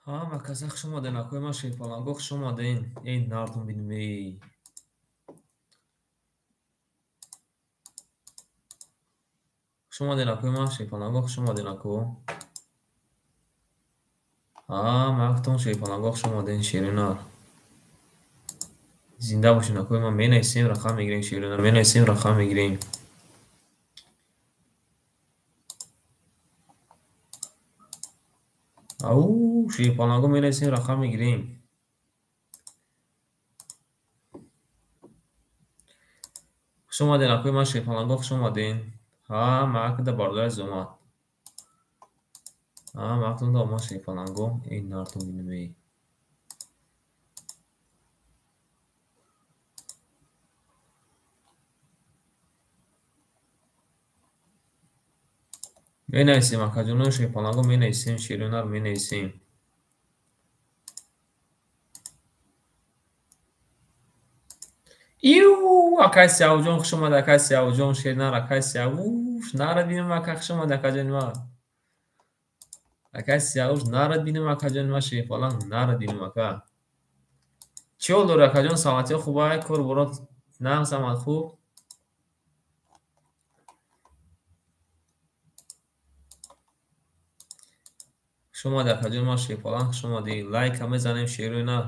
Ҳама каса хуш омаден, акои ман Шерпаланго, хуш омаден. Эй, нардум бинем, эй. Хуш омаден, акои ман Шерпаланго, хуш омаден, ако. Ҳама актон Шерпаланго, хуш омаден, шеринар. Зинда бошен, акои ман, менависем, рақам мегирем, шеринар, менависем, рақам мегирем. Ау, Шерпаланго, менависем, рақам мегирем. Хуш омаден, акои ман Шерпаланго, хуш омаден. Ҳама акда бародари азиз омад. Ҳама актонда омад Шерпаланго. Эй, нардум бинем, эй. Менависем, акаҷонои Шерпаланго, менависем, шеринар, менависем. Иу, акай Сиявуҷон, хуш омад, акай Сиявуҷон, шеринар, акай Сиявуш, нарад бинем, ака, хуш омад, акаҷони ман. Акай Сиявуш, нарад бинем, акаҷони ман, Шерпаланг, нарад бинем, ака. Чӣ ҳол дорӣ, акаҷон, саломатиҳо хуб ай, кор борот нағз омад хуб? Хуш омадӣ, акаҷони ман Шерпаланг, хуш омадӣ. Лайка мезанем, шерои нар.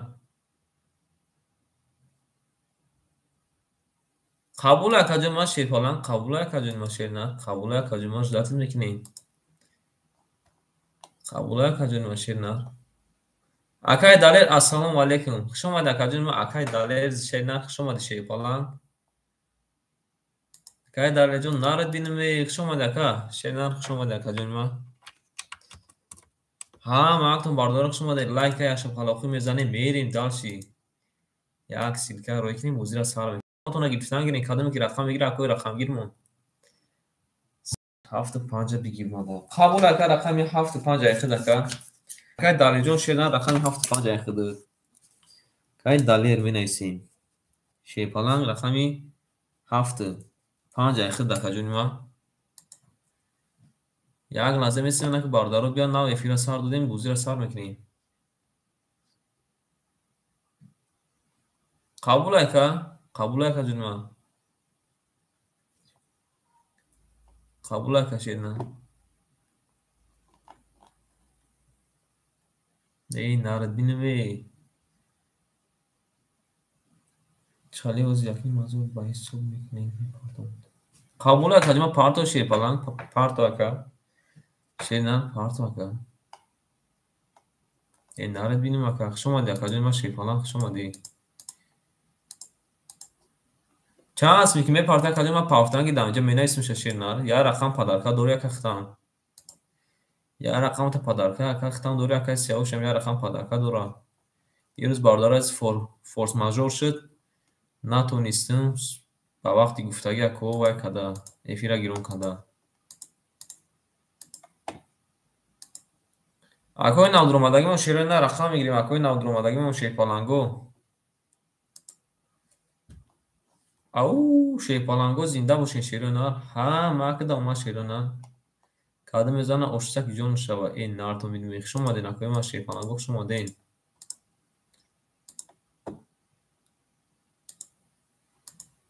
Қабул, акаҷон ман Шерпаланг, қабул, акаҷони ман шеринар, қабул, акаҷон ман, ждать мекунем. Қабул, акаҷони ман шеринар. Акай Далер, ассалому алайкум. Хуш омадӣ, акаҷони ман, акай Далер, шеринар, хуш омадӣ, Шерпаланг. Акай Далерҷон, нарад бинем, эй, хуш омадӣ, ака. Шеринар, хуш омадӣ, акаҷони ман. Ҳама актон бардора хуш омадед. Лайка яшаб халоқӣ мезанем, мерем дальше. Як ссылка рой кунем, бозира сар мекунем. Тона гирифтан гирем, кадоме ки рақам мегира, акои рақамгир мон. Ҳафту панҷа бигир мада. Қабул, ака, рақами ҳафту панҷ айхид, ака. Акай Далерҷон, шеринар, рақами ҳафту панҷ айхид. Акай Далер менависем. Шерпаланг, рақами 7-5 айхид, акаҷони ман. Як лаҳза месем, ки бародаро биён, нав эфира сар додем, бозира сар мекунем. Қабул, ака, қабул, акаҷони ман. Қабул, ака шеринар. Эй, нарад бинем, эй. Чали ҳозир якним ҳазор ба ҳисоб мекунем, мепартом. Қабул, акаҷони ман, парто, Шерпаланг, парто, ака. Шеринар, парто, ака. Эй, нарад бинем, ака. Хуш омадӣ, акаҷони ман Шерпаланг, хуш омадӣ. Чанд асме ки мепарта, акаҷони ман, пафтанги дар инҷа менависемша, шеринар. Як рақам подарка дорӣ, ака хитам. Як рақамта подарка, ака хитам дорӣ, акай Сиявушам як рақам подарка дора. Ирӯз бародар аз форс-мажор шуд, натонистем ба вақти гуфтагӣ, ако, вай када, эфира гирон када. Акои навдуромадагимон, шерои нар, рақам мегирем, акои навдуромадагимон, Шерпаланго. Ау, Шерпаланго, зинда бошен, шерои нар. Ҳама акда омад, шерои нар. Кадом мезана ошсак ҷон шава. Эй, нартон бинем. Хуш омаден, акои ман Шерпаланго, хуш омаден.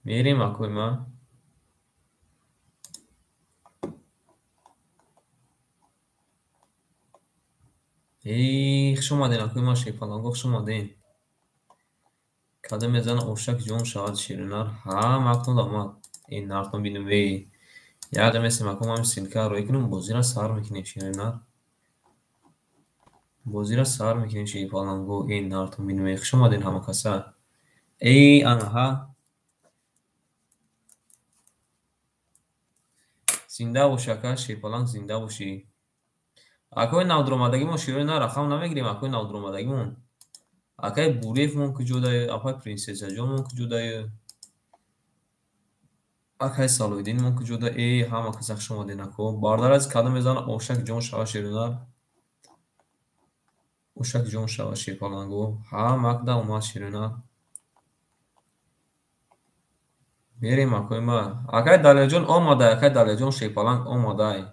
Мерем, акои ман. Эй, хуш омаден, акои ман Шерпаланго, хуш омаден. Кадом мезана ошак ҷон шавад, шеринар. Ҳама актон омад. Эй, нартон бинем, эй. Як месем, ако, ман ссылка рой кунем, бозира сар мекунем, шеринар. Бозира сар мекунем, Шерпаланго. Эй, нартон бинем, эй. Хуш омаден ҳама каса. Эй, анаҳа. Зинда бошӣ, ака, Шерпаланг, зинда бошӣ. Акои навдуромадагимон, шерои нар, рақам намегирем, акои навдуромадагимон. Акай Буриевмон куҷодае, апай Принсессаҷонмон куҷодае? Акай Салоҳиддинмон куҷода? Эй, ҳама каса хуш омаден, ако. Бародар аз кадом мезана ошак ҷон шава, шеринар. Ошак ҷон шава, Шерпаланго. Ҳама акда омад, шеринар. Мерем, акои ман. Акай Далерҷон омадай, акай Далерҷон, Шерпаланг омадай.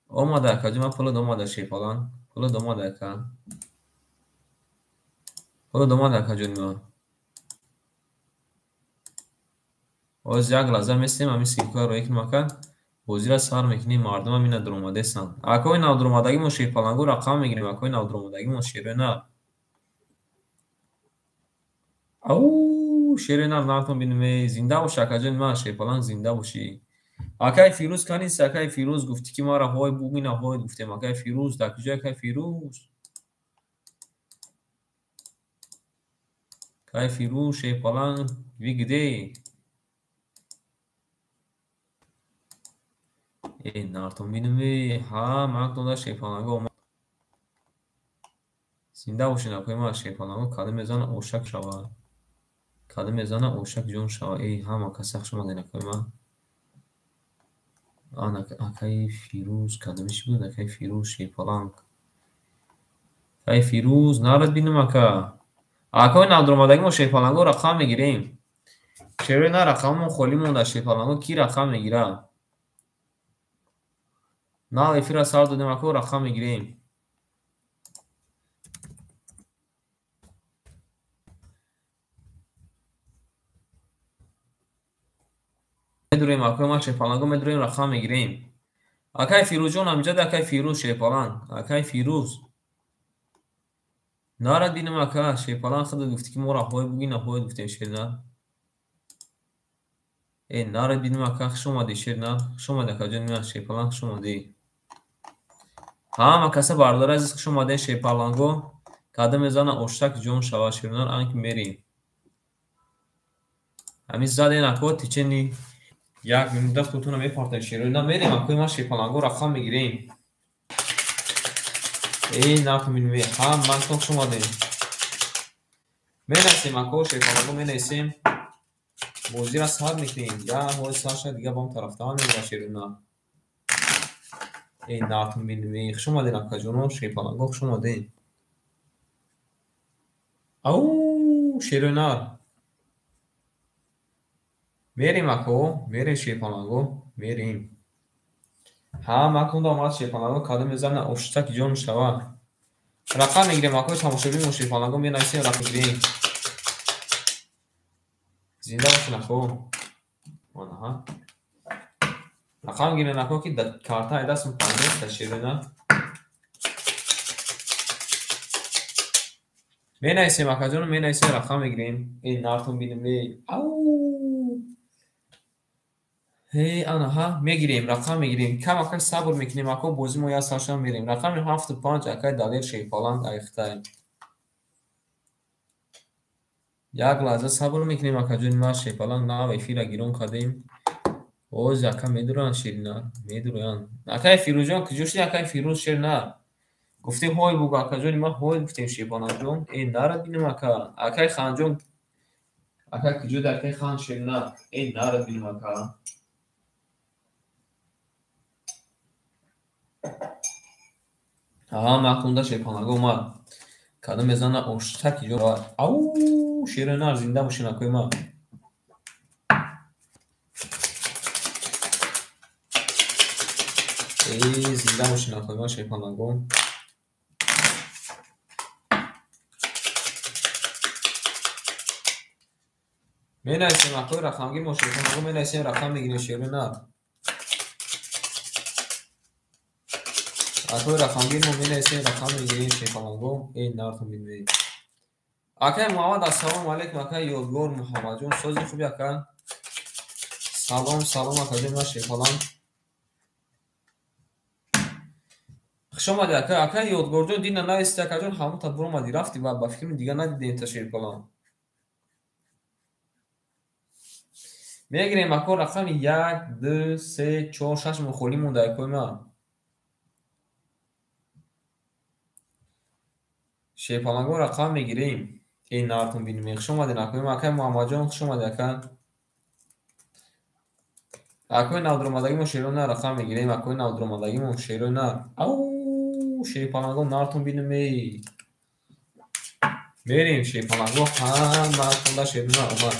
Омадай, акаҷон ман, пулат омада, Шерпаланг. Пулат омад ака. Пулат омад акаҷони ман. Ҳоз як лаҳза местем, ҳамин ссылкаро роӣ кунем ака. Бозиро сар мекунем, мардумам ина дуромадестанд. Акои навдуромадагимон шерпалангу рақам мегирем, акои навдуромадагимон шерои нар. Ау, шерои нар нартон бинем, эй, зинда бош акаҷони ман, шерпаланг зинда бошӣ. Акай Фирӯз канист, акай Фирӯз гуфтӣ ки мара ҳой бугина ҳой гуфтем, акай Фирӯз, дар куҷо акай Фирӯз? Акай Фирӯз, шерпаланг, вы где? Эй, нартон бинем, эй, ҳа, ман шерпаланго омад. Зинда бошед акои ман, шерпаланго кадом мезана ошак шава. Кадом мезана ошак ҷон шава. Эй, ҳама каса хуш омадед акои ман. Ана акаи Фирӯз, кадомиш буд? Акаи Фирӯз, шерпаланг. Акаи Фирӯз, нарад бинем ака. Акои навдуромадагимо шерпаланго рақам мегирем. Шерои на рақамон холӣ монда, шерпаланго кӣ рақам мегира? Нав эфирро сар додем ако, рақам мегирем. Медурем акои ман шерпаланго медурем, рақам мегирем. Акай Фирӯзҷон ҳамиҷода, акай Фирӯз шерпаланг, акай Фирӯз. Нарад бинем ака, шерпаланг худат гуфтӣ ки моро ҳой бугина ҳой гуфтем шернар. Э, нарад бинем ака, хуш омадӣ шернар, хуш омадӣ акаҷони ман, шерпаланг хуш омадӣ. Ҳама каса бародари азиз хуш омадед шерпаланго. Кадом мезана оштак ҷон шава шернар, ан ки мерем. Ҳамин заден ако течени як минута худтонро мепартем шерои на мерем акои ман шерпаланго рақам мегирем. Эй, нартон бинем, ҳаматон хуш омадед. Менависем ако шерпаланго менависем. Бозиро сар мекунем. Я ҳои сар шад, дига ба он тарафтар мемонад шерои на. Эй, нартон бинем, эй, хуш омадед акаҷонон, шерпаланго хуш омадед. Ау, шерои нар. Мерем ако, мерем шерпаланго, мерем. Ҳаматон омад шерпаланго, кадом мезана оштак ҷон шава. Рақам мегирем акои тамошобин, шерпаланго менависем, рақам мегирем. Зинда бошед ако. Анаҳа. Рақам гирем ако ки карта ай дастм панҷоста шерои нар. Менависем акаҷоно, менависем, рақам мегирем. Эй, нартон бинем, эй. Ау! Эй, анаҳа, мегирем, рақам мегирем. Кам акай сабр мекунем ако, бози мо як сар шуда мерем. Рақами 7-5 акай Далер шерпаланг айхтай. Як лаҳза сабр мекунем акаҷони ман, шерпаланг нав эфирра гирон кардем. Оз ака медуранд шеринар, медуранд. Акай Фирӯзҷон куҷо шуди акай Фирӯз шеринар? Гуфтем ҳой бугу акаҷони ман, ҳой гуфтем шерпалангҷон. Эй, нарад бинем ака. Акай Ханҷон, ака куҷоди акай Хан шеринар? Эй, нарад бинем ака. Ҳама шерпаланго омад. Кадом мезана оштаки ҷон. Ау, шерои нар, зинда бошед акои ман. Эй, зинда бошед акои ман шерпаланго. Менависем акои рақамгир мо шерпаланго, менависем, рақам мегирем шерои нар. Акои рақамгир мо менависем, рақам мегирем шерпаланго. Эй, нартон бинем. Акай Муҳаммад, ассалому алайкум, акай Ёдгор Муҳаммадҷон, сози хуби ака? Салом, салом акаҷони ман шерпаланг. Хуш омадед ака. Акай Ёдгорҷон, дина нависти акаҷон, ҳамон та буромадӣ рафтӣ ва ба фикрам дига надидем та шерпаланг. Мегирем ако рақами 1, 2, 3, 4, 6 мо холӣ монда акои ман. Шерпаланго рақам мегирем. Эй, нартон бинем. Хуш омадед акои ман. Акай Муҳаммадҷон, хуш омадед ака. Акои навдуромадагимон шерои нар рақам мегирем. Акои навдуромадагимон шерои нар. Ау, шерпаланго нартон бинем, эй. Мерем шерпаланго, ҳаматонда шерои нар омад.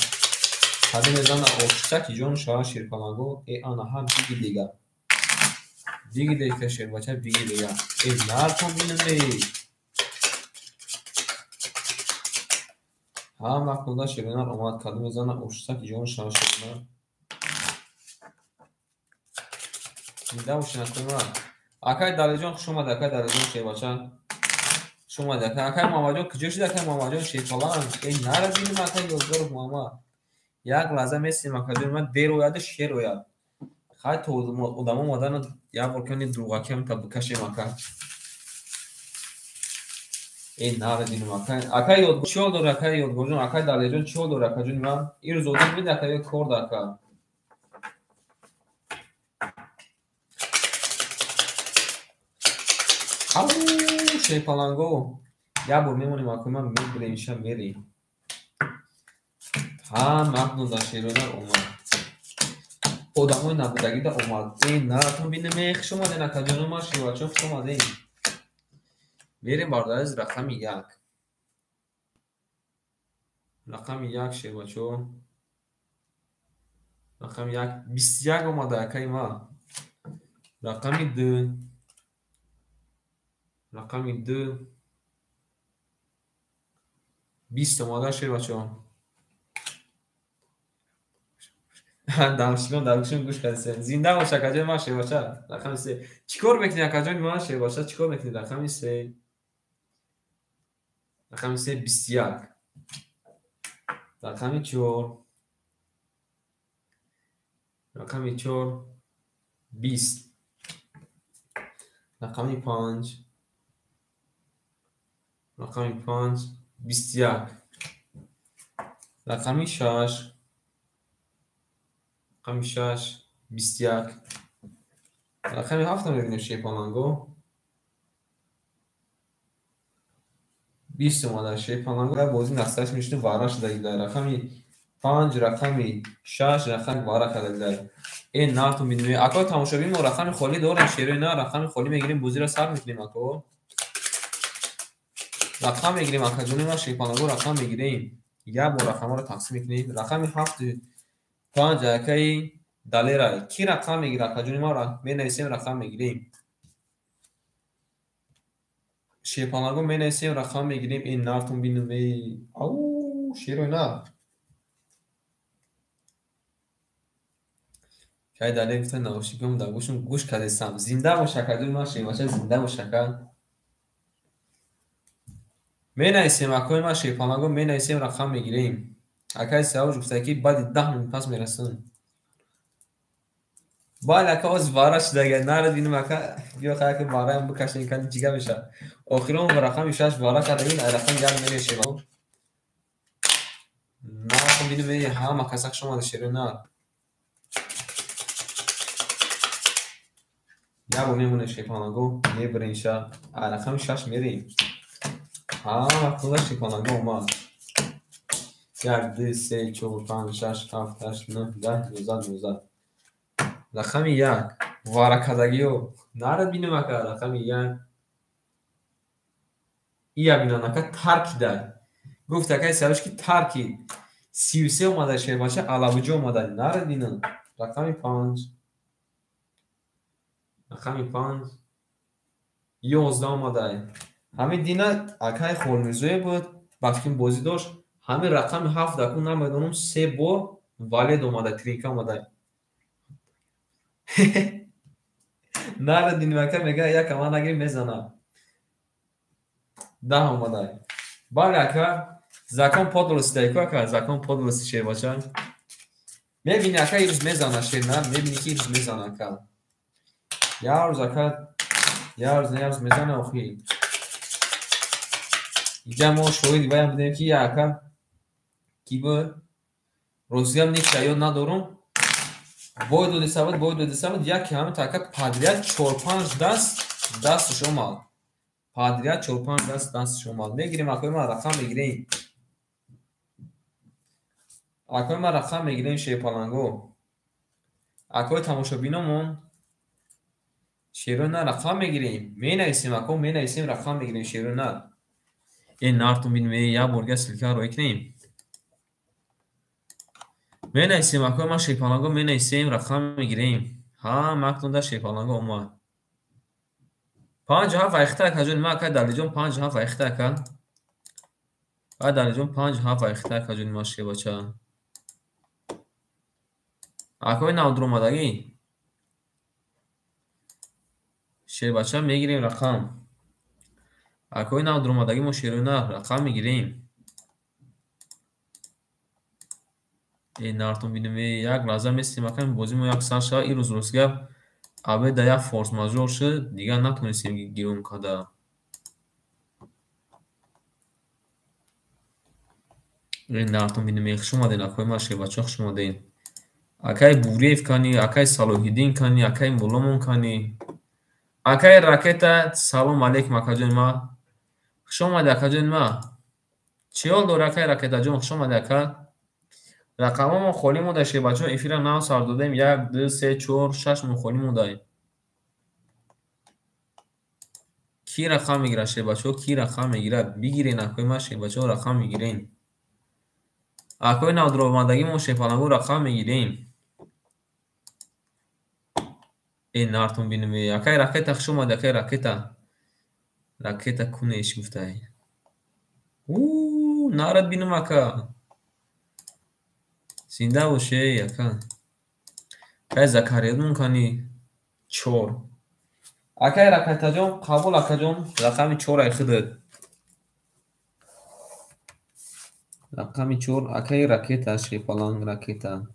Кадом мезана оштаки ҷон шава шерпаланго. Э, анаҳа, биги дига. Бигиде ка шербача бигиде я. Э нартон бинаме. Ҳам вақтонда шеринар омад, кадом мезана ошсак ҷон шава шеринар. Зинда бошед акои ман. Акай Далиҷон хуш омад, акай Далиҷон шербача. Хуш омад акай. Акай Муҳаммадҷон куҷо шуд акай Муҳаммадҷон шерпаланг? Э нара бинем акай Ёдгоров Муҳаммад. Як лаҳза месем акаҷон ман дер ояду шер ояд. Хай то одамо омадану як бор кани дуруғакиам та бикашем ака. Э нара бинем акай. Акай Ёдгор чӣ ҳол дори акай Ёдгорҷон? Акай Далиҷон чӣ ҳол дори акаҷони ман? Ин рӯз одам бид акай ё кор да ака? Ау шерпаланго. Як бор мемонем акои ман мебирем иша мерем. Ҳам вақтон дар шеронар омад. Одамои набудагида омад. Э наратон бинем, хуш омаден акаҷоно ман шербачон хуш омаден. Мерем бародариз рақами як. Рақами як шербачо. Рақами як 21 омада акаи ман. Рақами ду. Рақами ду 20 омада шербачо. Дамшилон дар гӯшон гӯш кардем. Зинда бош акаҷони ман шербача. Рақами се. Чӣ кор мекунӣ акаҷони ман шербача? Чӣ кор мекунӣ? Рақами се. Рақами се 21. Рақами чор. Рақами чор 20. Рақами панҷ. Рақами панҷ 21. Рақами шаш. Рақами шаш 21. Рақами ҳафтро мебинем шерпаланго. 20 омада шерпаланго. Бозӣ насташ мешуд вара шуда гидай. Рақами панҷ, рақами шаш, рақами вара карда гидай. Э нартон бинем. Ако тамошобин мо рақами холӣ дорем шерои на рақами холӣ мегирем бозиро сар мекунем ако. Рақам мегирем акаҷони ман шерпаланго рақам мегирем. Як бор рақамҳоро тақсим мекунем. Рақами ҳафт панҷ акаи Далерай. Кӣ рақам мегирад акаҷони ман? Менависем рақам мегирем. Шерпаланго менависем рақам мегирем. Э нартон бинем. Эй ау шерой на. Кай Далер гуфта наушникам дар гӯшам гӯш кардесам. Зинда бош акаҷони ман шербача зинда бош ака. Менависем акои ман шерпаланго менависем рақам мегирем. Акаи Сиёвуш гуфта ки баъди 10 минут пас мерасам. Бале ака оз вара шудага нарад бинем ака биё хай ака вараям бикашем кани чига мешавад. Охирон рақами шаш вара кардагин ай рақами як мерешем. Нартон бинем эй ҳама каса хуш омада шерои нар. Як бор мемонем шерпаланго мебирем иша. Ай рақами шаш мерем. Ҳама вақтонда шерпаланго омад. Як, ду, се, чор, панҷ, шаш, ҳафт, ҳашт, нӯҳ, даҳ, ёздаҳ, дувоздаҳ. Рақами як. Варакадагиё. Нарад бинем ака рақами як. Ия бинан ака таркидай. Гуфт акаи Сиёвуш ки таркид. 33 омада шербача алабуҷо омада. Нарад бинам. Рақами панҷ. Рақами панҷ. 11 омадай. Ҳамин дина акаи Холмирзоев буд. Бафкин бозӣ дошт. Ҳамин рақами ҳафт аку намедонам се бор валед омада, тринка омада. Нарад бинем ака мега як ама нагирем мезана. 10 омада. Бале ака закон подлости дай ку ака закон подлости шербача. Мебини ака ирӯз мезана шернар, мебини ки ирӯз мезана ака. Як рӯз ака, як рӯз як рӯз мезана охи. Инҷа мо шоҳиди ваям будем ки як ака ки буд? Ростигам никша ёд надорум. Бой додиса буд, бой додиса буд, яке ҳамин ака подряд чор-панҷ даст дасташ омад. Подряд чор-панҷ даст дасташ омад. Мегирем акои ман рақам мегирем. Акои ман рақам мегирем шерпаланго. Акои тамошобиномон шерои на рақам мегирем. Менависем ако менависем рақам мегирем шерои на. Э нартон бинем, як борга ссылка роӣ кунем. Менависем акои ман шерпаланго менависем рақам мегирем. Ҳама актонда шерпаланго омад. 5 7 айхта акаҷон ма, акай Далиҷон, 5 7 айхта ака. Акай Далиҷон, 5 7 айхта, акаҷони ма, шербача. Акои навдуромадагӣ, шербача, мегирем рақам. Акои навдуромадагӣ мо, шерои нар, рақам мегирем. Э, нартон бинем, як лаҳза местем, ака, бозӣ мо як сар шава. Ирӯз, рост гап, абеда як форс-мажор шуд, дигар натонистем гирон карда. Э, нартон бинем, хуш омадем, акои ма, шербача, хуш омадем. Акаи Буриев кани, акаи Салоҳиддин кани, акаи Мулломон кани, акаи Ракета, салом алейкум, акаҷони ма, хуш омадӣ, акаҷони ма. Чӣ ҳол дорӣ, акаи Ракетаҷон? Хуш омадӣ, ака. Рақамҳомон холӣ монда, шербачаҳо, эфира нав сар додем. Як, ду, се, чор, шаш мо холӣ мондаем. Кӣ рақам мегирад, шербачаҳо, кӣ рақам мегирад? Бигирен, акои ман, шербачаҳо, рақам мегирем. Акои навдуромадагимон, шерпалангу, рақам мегирем. Э, нартон бинем, акаи Ракета, хуш омадӣ, акаи Ракета. Ракета кунеш гуфтай. У нарад бинем, ака. Зинда бош, эй ака. Акаи Закариёмон кани, чор. Акаи Ракетаҷон, қабул, акаҷон, рақами чор айхидат. Рақами чор, акаи Ракета, шерпаланг, Ракета.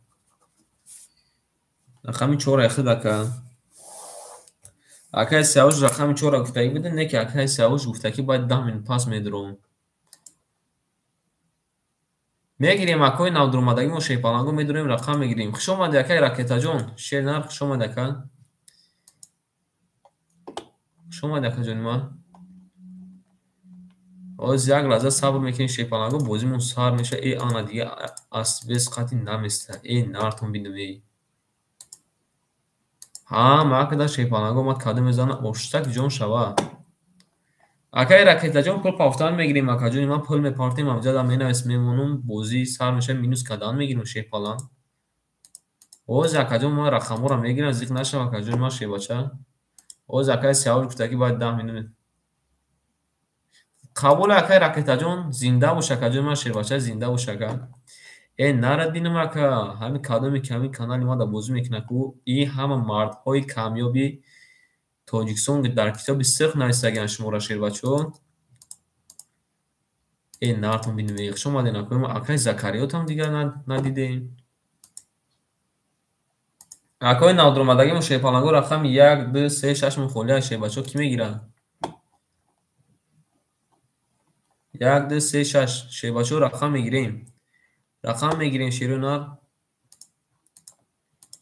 Рақами чор айхид, ака. Акаи Сиёвуш рақами чорро гуфтагӣ будем, не ки акаи Сиёвуш гуфта ки бояд 10 минут пас медуром. Мегирем, акои навдуромадагӣ мо, шерпалангу, медурем, рақам мегирем. Хуш омадӣ, акаи Ракетаҷон, шер нар, хуш омадӣ, ака. Хуш омадӣ, акаҷони ман. Ҳозир як лаҳза сабр мекунем, шерпалангу, бозимон сар мешавад. Э, ана дига асбес қати наместа. Э, нартон бинем, эй. Ҳама акада шерпалангу омад, кадом мезана, оштак ҷон шава. Акаи Ракетаҷон, пул пафтан мегирем, акаҷони ман, пул мепартем, амҷада менавис, мемонум, бозӣ сар мешавад, минус кардан мегирем, шерпаланг. Ҳозир, акаҷон, ман рақамҳоро мегирам, зиқ нашав, акаҷони ман, шербача. Ҳозир акаи Сиёвуш гуфта ки бояд 10 минут. Қабул, акаи Ракетаҷон, зинда бош, акаҷони ман, шербача, зинда бош, ака. Э, нарад бинем, ака, ҳамин кадоме ки ҳамин канали мада бозӣ мекунад ку, и ҳама мардҳои камёби Тоҷикистон дар китоби сирх нависагианд шуморо, шербачаҳо. Э, нартон бинем, хуш омадем, акои ма, акаи Закариётам дигар надидем. Акои навдуромадагимо, шерпалангу, рақами як, ду, се, шаш мо холӣ аст, шербачаҳо, кӣ мегирад? Як, ду, се, шаш, шербачаҳо, рақам мегирем. Рақам мегирем, шерои нар.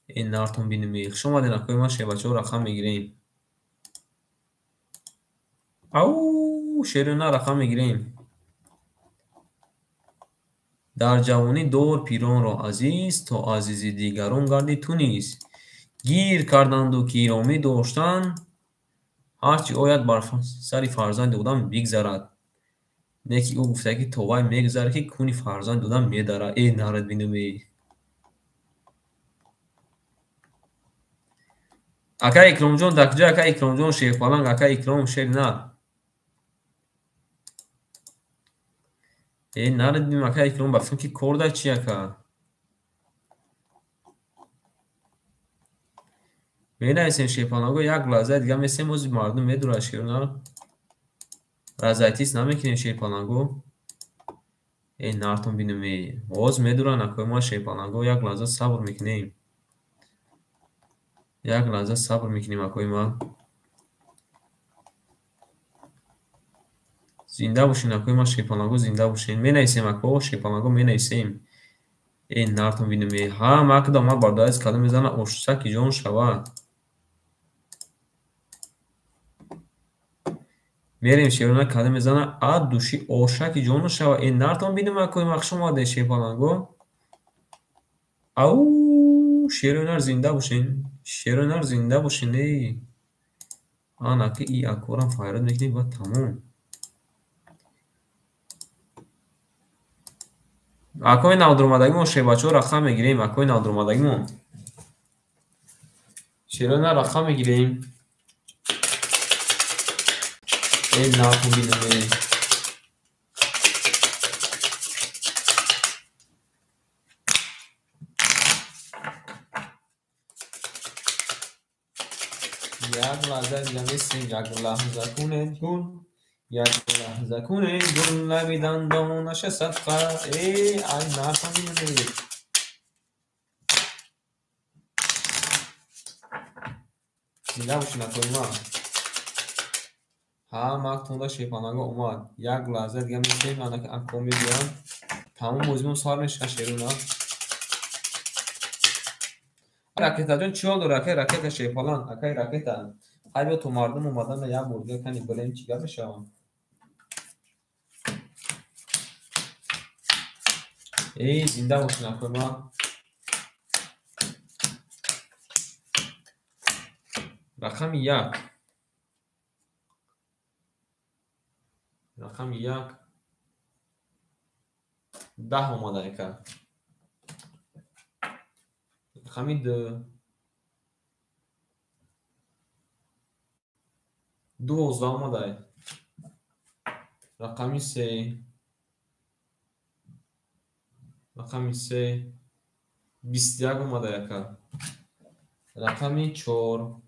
Э, нартон бинем, хуш омадем, акои ман, шербачаҳо, рақам мегирем. Ау, шерои нар, рақам мегирем. Дар ҷавонӣ дор пиронро азиз, то азизи дигарон гардӣ ту низ. Гир карданду гиромӣ доштан, ҳар чӣ ояд бар сари фарзанди одам бигзарад. Не ки ӯ гуфта ки то вай мегузарад, ки куни фарзанди одам медарад. Э, нарад бинем, эй. Акаи Икромҷон, дар куҷо, акаи Икромҷон, шерпаланг, акаи Икром, шери нар. Э, нарад бинем, акаи Икром, ба фикр ки кор дар чи, ака? Менависем, шерпалангҳо, як лаҳзаи дига месем, ҳозир мардум медурад, шерои нар. Разойтись намекунем, шерпалангҳо. Э, нартон бинем, эй. Ҳозир медуранд, акои ма, шерпалангҳо, як лаҳза сабр мекунем. Як лаҳза сабр мекунем, акои ман. Зинда бошен, акои ман, шерпалангҳо, зинда бошен. Менависем, ако, шерпалангҳо, менависем. Э, нартон бинем, эй. Ҳама акда омад, бародариз, кадом мезана, оштаки ҷон шавад. Мерем, шерона, кадом мезана, ад души ошаки ҷону шава. Э, нартон бинем, акои ман, хуш омадед, шерпалангҳо. Ау, шерои нар, зинда бошен. Шерои нар, зинда бошен, эй. Ана ки и акорам файрод мекунем, баъд тамом. Акои навдуромадагимон, шербачаҳо, рақам мегирем, акои навдуромадагимон. Шерои нар, рақам мегирем. Эй, нахуй бинаме. Як лаҳза дига месем, як лаҳза кунед гул, як лаҳза кунед гул, лаби дандонаша садқа. Эй, ай нахуй бинаме. Зинда бошед, акои ман. Ҳамаатонда шерпаланга омад. Як лаҳза дига месем, анаки аком мебиёнд. Тамом бозимон сар мешавад шерона. Ракетаҷон чӣ ҳол дорӣ, акай ракета шерпаланг, акай ракета. Ҳай биё то мардум омадан як бор дига кани билем чӣ гап мешавад. Эй, зинда бошед, акои ман. Рақами як. Рақами як. 10 омада ака. Рақами 2. 12 омада. Рақами 3. Рақами 3. 21 омада ака. Рақами 4.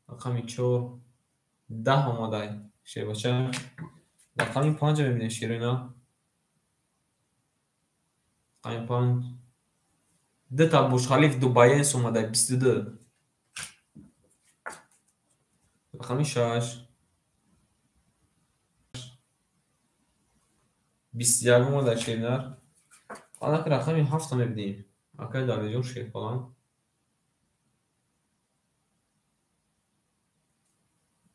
Рақами 4. 10 омада шербача. Рақами 5 мебинем шерина. Рақами 5. Дута Бурҷ-Халиф Дубаенс омада 22. Рақами 6. 21 омада шеринар. Анаки рақами 7 мебинем. Акай Далиҷон шерпаланг.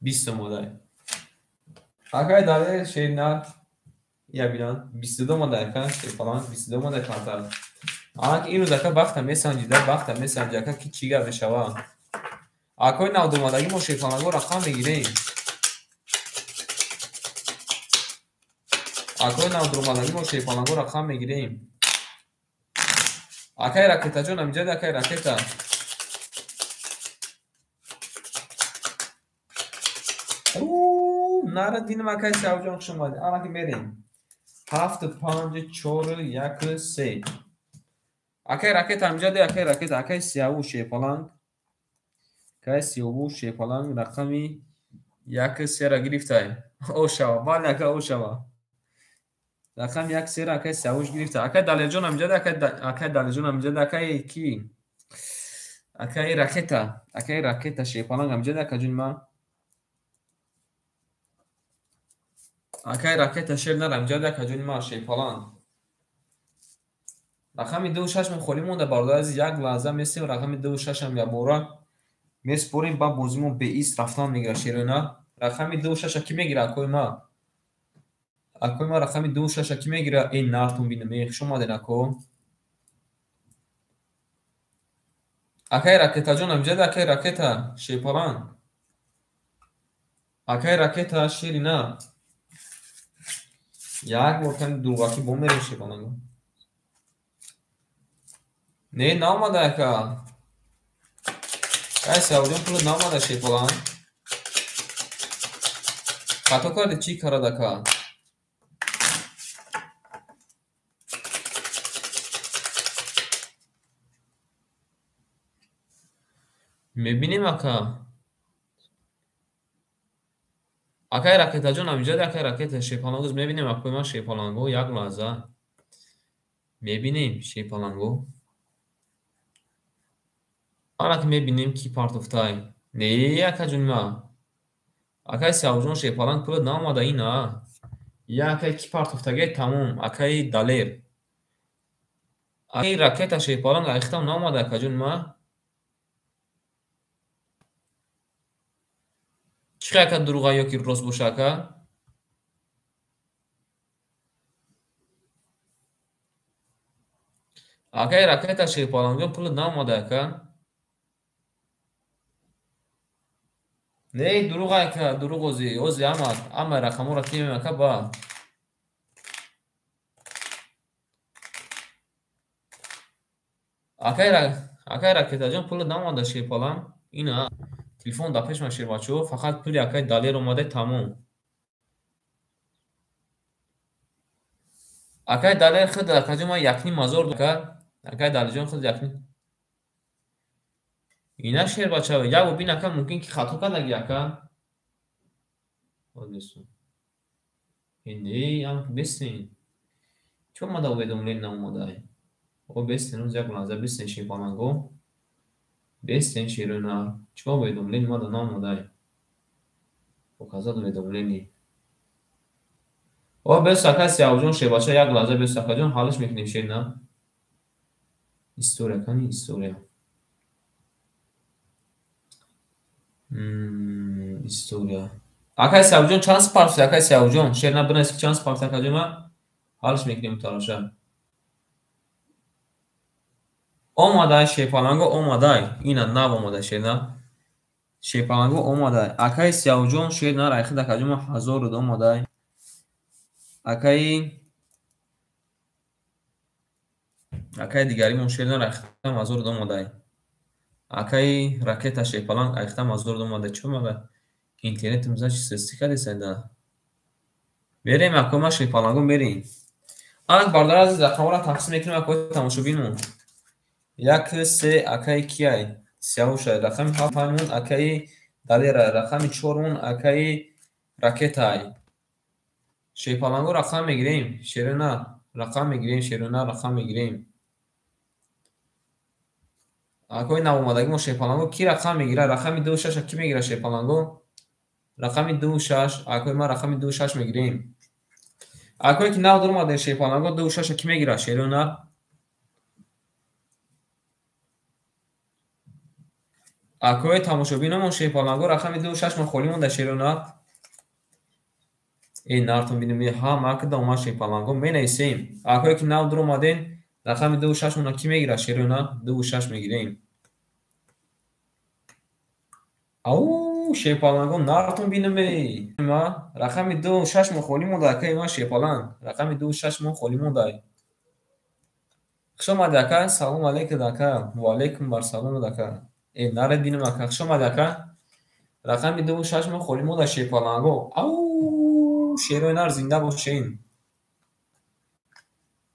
20 омада. Акай Далер шеринар. Я бинам 22 омада ака шерпаланг, 22 омада камтар. Анаки имрӯз ака бахта месанҷида, бахта месанҷи ака ки чӣ гап мешавад. Акои навдомадагӣ мо шерпалангҳо рақам мегирем. Акои навдомадагӣ мо шерпалангҳо рақам мегирем. Акай ракетаҷон амиҷади акай ракета. Нара динам акай Савҷон хуш омадед. Анаки мерем. 7 5 4 1 3. Акай ракета амиҷади акай ракета, акай Сияву шерпаланг. Акай Сияву шерпаланг рақами 1 3-ра гирифтай. О шава, бале ака о шава. Рақами 1 3-ра акай Сиявуш гирифта. Акай Далерҷон амиҷади акай Далерҷон амиҷади акай ки? Акай ракета, акай ракета шерпаланг амиҷади акаҷони ман. Акай ракета шер нарам ҷада акаҷони ман шерпаланг. Рақами 2 6 мон холӣ монда бародар азиз, як лаҳза месем рақами 2 6 ам якбора меспорем, ба бозимон беист рафтан мегирад шерона. Рақами 2 6 ки мегирад акои ман? Акои ман рақами 2 6 ки мегирад? Эй нартон бинам, эй хуш омадед ако. Акай ракетаҷон амҷада акай ракета шерпаланг. Акай ракета шерина. Як бор кани дурғакӣ бо мерем шерпаланг. Не, наомада ака. Акай Савҷон пулат наомада шерпаланг. Хато карди чӣ карад ака? Мебинем ака. Акай ракетаҷон амиҷади акай ракета шерпалангоз мебинем акои ман шерпаланго як лаҳза. Мебинем шерпаланго. Анаки мебинем ки партофтай. Не, акаҷони ман. Акай Савҷон шерпаланг пулат наомада ина. Я акай ки партофтагай тамом, акай Далер. Акай ракета шерпаланг айхтам наомада акаҷони ман. Чӣ ака дурӯға ё ки рост боша ака? Акай ракета шерпалангҷон пулат наомада ака. Не, дурӯғ ака, дурӯғ ози, ози ама, ама рақамҳоро тимем ака ба. Акай ракетаҷон пулат наомада шерпаланг. Ина. Телефон дар пешма шербачаҳо, фақат пули акаи Далер омада тамом. Акаи Далер худ акаҷон ман 1,5 ҳазор ака. Акаи Далерҷон худ якним. Ина шербача, як бор бин ака, мумкин ки хато кардаги ака. Не, ам бесин. Чӣ омада уведомление наомадай? О бесин, рӯз як лаҳза бесин шерпаланго. Бесин шерона. Чӣ уведомление омада наомадай? Показать уведомление. О бес ака Сиявҷон шербача, як лаҳза бес акаҷон, ҳаллиш мекунем шерна. История кани история. История. Акай Сиявҷон чанд спарфти акай Сиявҷон? Шерна бинавис ки чанд спарфти акаҷон ма? Ҳаллиш мекунем тараша. Омадай шерпаланго омадай. Ина нав омадай шерна. Шерпаланго омадай. Акаи Сиявҷон шерна райхид акаҷон ма 1000 руд омадай. Акаи дигаримон шерна райхидам 1000 руд омадай. Акаи ракета шерпаланг айхидам 1000 руд омадай. Чӣ омада? Интернетим за чи сести кадесайда. Мерем акои ма шерпаланго мерем. Анак бародари азиз рақамҳоро тақсим мекунем акои тамошобинмон. 1 3 акаи кияй? Сиявушай. Рақами 7 5 акаи Далера, рақами 4 акаи ракетай. Шерпаланго рақам мегирем. Шерона рақам мегирем, шерона рақам мегирем. Акои навомадагӣ мо шерпаланго ки рақам мегирад? Рақами 2 6 ки мегирад шерпаланго? Рақами 2 6, акои ма рақами 2 6 мегирем. Акое ки нав дуромадем шерпаланго 2 6 ки мегирад шерона? Акои тамошобинамон шерпаланго рақами 2 6 мо холӣ монда шерона. Эй нартон бинем, ҳама акда омад шерпаланго менависем. Акое ки нав дуромадем рақами 2 6 мона ки мегирад шерона? 2 6 мегирем. Ау шерпаланго нартон бинем эй. Ма рақами 2 6 мо холӣ монда акаи ма шерпаланг. Рақами 2 6 мо холӣ монда. Хуш омадед ака, салом алейкум ака. Ва алейкум барсалом ака. Эй наред бинем ака, хуш омадед ака. Рақами 2 6 мо холӣ монда шерпаланго. Ау шерои нар зинда бошен.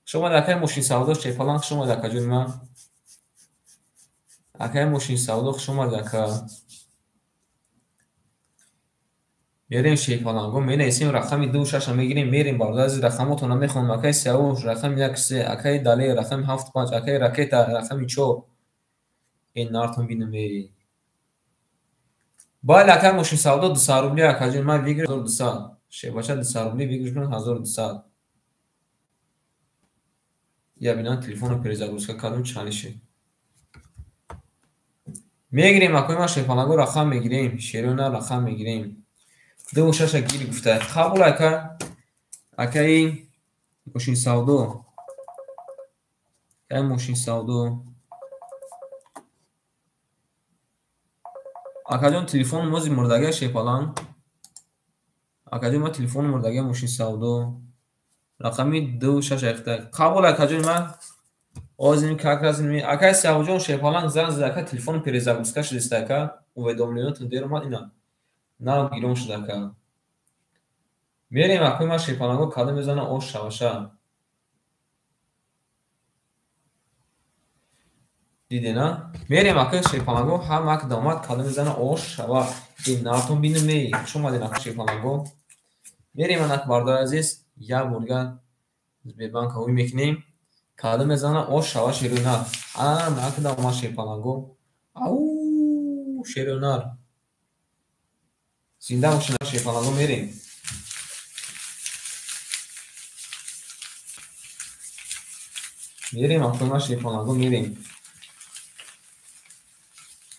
Хуш омадед акаи мошинсавдо шерпаланг, хуш омадед акаҷони ман. Акаи мошинсавдо хуш омадед ака. Мерем шерпаланго, менависем рақами 2 6 мегирем, мерем бародари азиз рақамотонро мехонам. Акаи Сиявуш рақами 1 3, акаи Далер рақами 7 5, акаи Ракета рақами 4. Эй нартон бинем эй. Бале акаи мошинсавдо 200 рубли акаҷон ман выигрыш 1200. Шербача 200 рубли выигрыш кунад 1200. Я бинам телефонро перезагрузка кардам чанд шид. Мегирем акои ма шерпаланго рақам мегирем, шерона рақам мегирем. 2 6 гир гуфта. Қабул ака. Акаи мошинсавдо. Акаи мошинсавдо. Акаҷон телефон мози мурдагия шерпаланг. Акаҷон ма телефон мурдагия мошинсавдо. Рақами 2 6 айхта. Қабул акаҷон ма. Озим как раз ми акаи Сиявҷон шерпаланг занг зад ака телефон перезагрузка шудист ака. Уведомлениятон дер омад ина. Нав гирон шуд ака. Мерем акои ма шерпаланго кадом мезана ош шаваша. Дидена? Мерем акаи шерпаланго ҳама ак домад кадом мезана ош шава. Ин нартон бинем эй. Хуш омадед ака шерпаланго. Мерем анак бародари азиз, як борга Сбербанк ҳавӣ мекунем. Кадом мезана ош шава шерона. Ҳама ак домад шерпаланго. Ау шеронар. Зинда бошед шерпаланго мерем. Мерем акои ма шерпаланго мерем.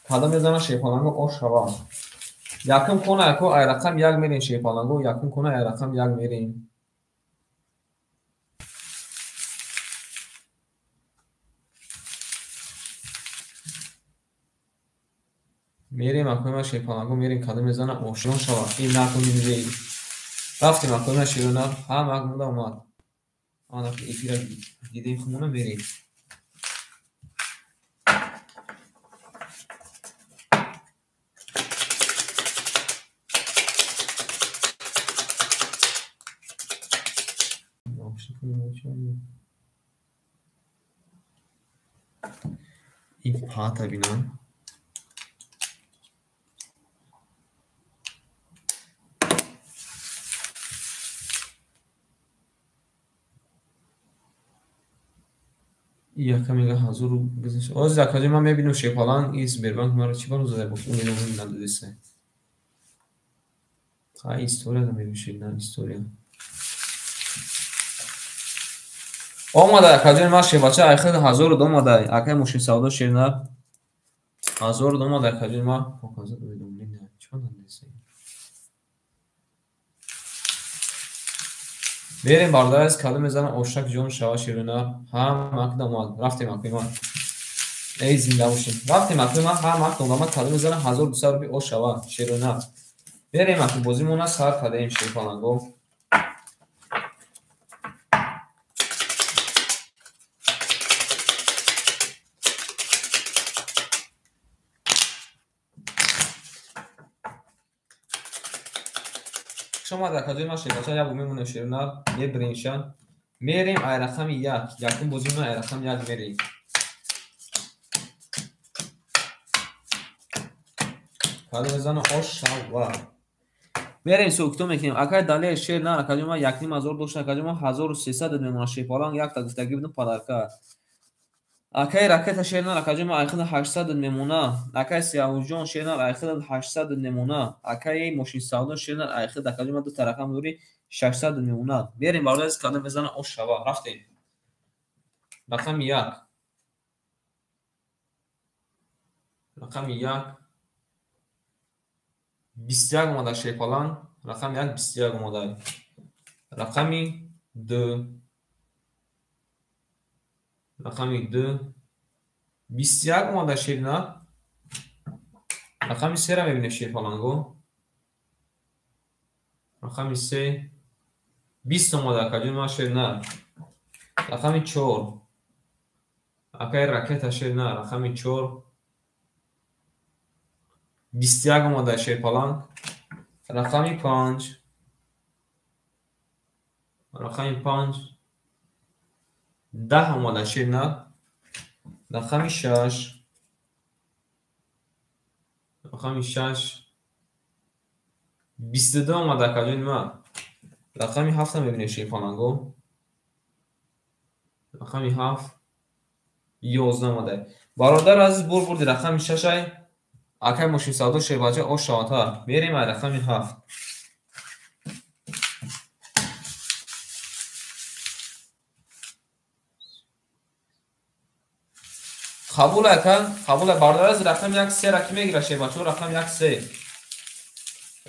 Кадом мезана шерпаланго ош шава. Якум кона ако ай рақам 1 мерем шерпаланго, якум кона ай рақам 1 мерем. Мерем акои ма шерпаланго мерем кадом мезана ошон шава. Ин накун бинем. Рафтем акои ма шерона, ҳама ак монда омад. Ана эфира дидем хумона мерем. Ин паата бинам. Яка мега ҳазору оз акаҷон ман мебинам шерпаланг и Сбербанк маро чӣ баро зада бош умедам надодиса. Ха история да мебишед на история. Омада акаҷон ман шербача айхид ҳазору омада акай мошинсавдо шернар ҳазору омада акаҷон ман показать уведомление чӣ надодиса. Берем бародараз кадом мезанам ошак ҷон шава шерунар ҳам акда омад рафтем акои ман эй зинда бошем рафтем акои ман ҳам акда омад кадом мезанам 1200 рубли ош шава шерунар берем аки бозимона сар кадаем шерпаланго. Шумо дар каҷои ман шербача як бор мемонем шерунар мебирем мерем ай рақами як якум бозимона ай рақами як мерем. Кадом мезанам ош шава. Мерем сӯкто мекунем. Акай далер шер нар акаҷои ман 1500 дошт акаҷои ман 1300 мемонад шерпаланг якта гуфтагӣ будам падарка. Акай ракета шер нар акаҷои ман айхида 800 мемона. Акай Сиявуҷон шер нар айхида 800 мемона. Акай мошинсавдо шер нар айхида акаҷои ман дута рақам дори 600 мемона. Мерем бародараз кадом мезанам ош шава. Рафтем. Рақами як. Рақами як. 21 омада шерпаланг. Рақами як 21 омада. Рақами 2. Рақами 2. 21 омада шернар. Рақами 3-ра мебинем шерпаланго. Рақами 3. 20 омада акаҷои ман шернар. Рақами 4. Акай ракета шернар. Рақами 4. 21 омада шерпаланг. Рақами 5. Рақами 5. 10 омада шернар. Рақами 6. Рақами 6. 22 омада акаҷони ман. Рақами 7 мебинем шерпаланго. Рақами 7. 11 омада. Бародар азиз бур бурди рақами 6 ай. Акай мошинсавдо шербача ош шавата. Мерем ай рақами 7. Қабул ака, қабул бародар азиз рақами 1 3 ра ки мегира шербачо рақами 1 3.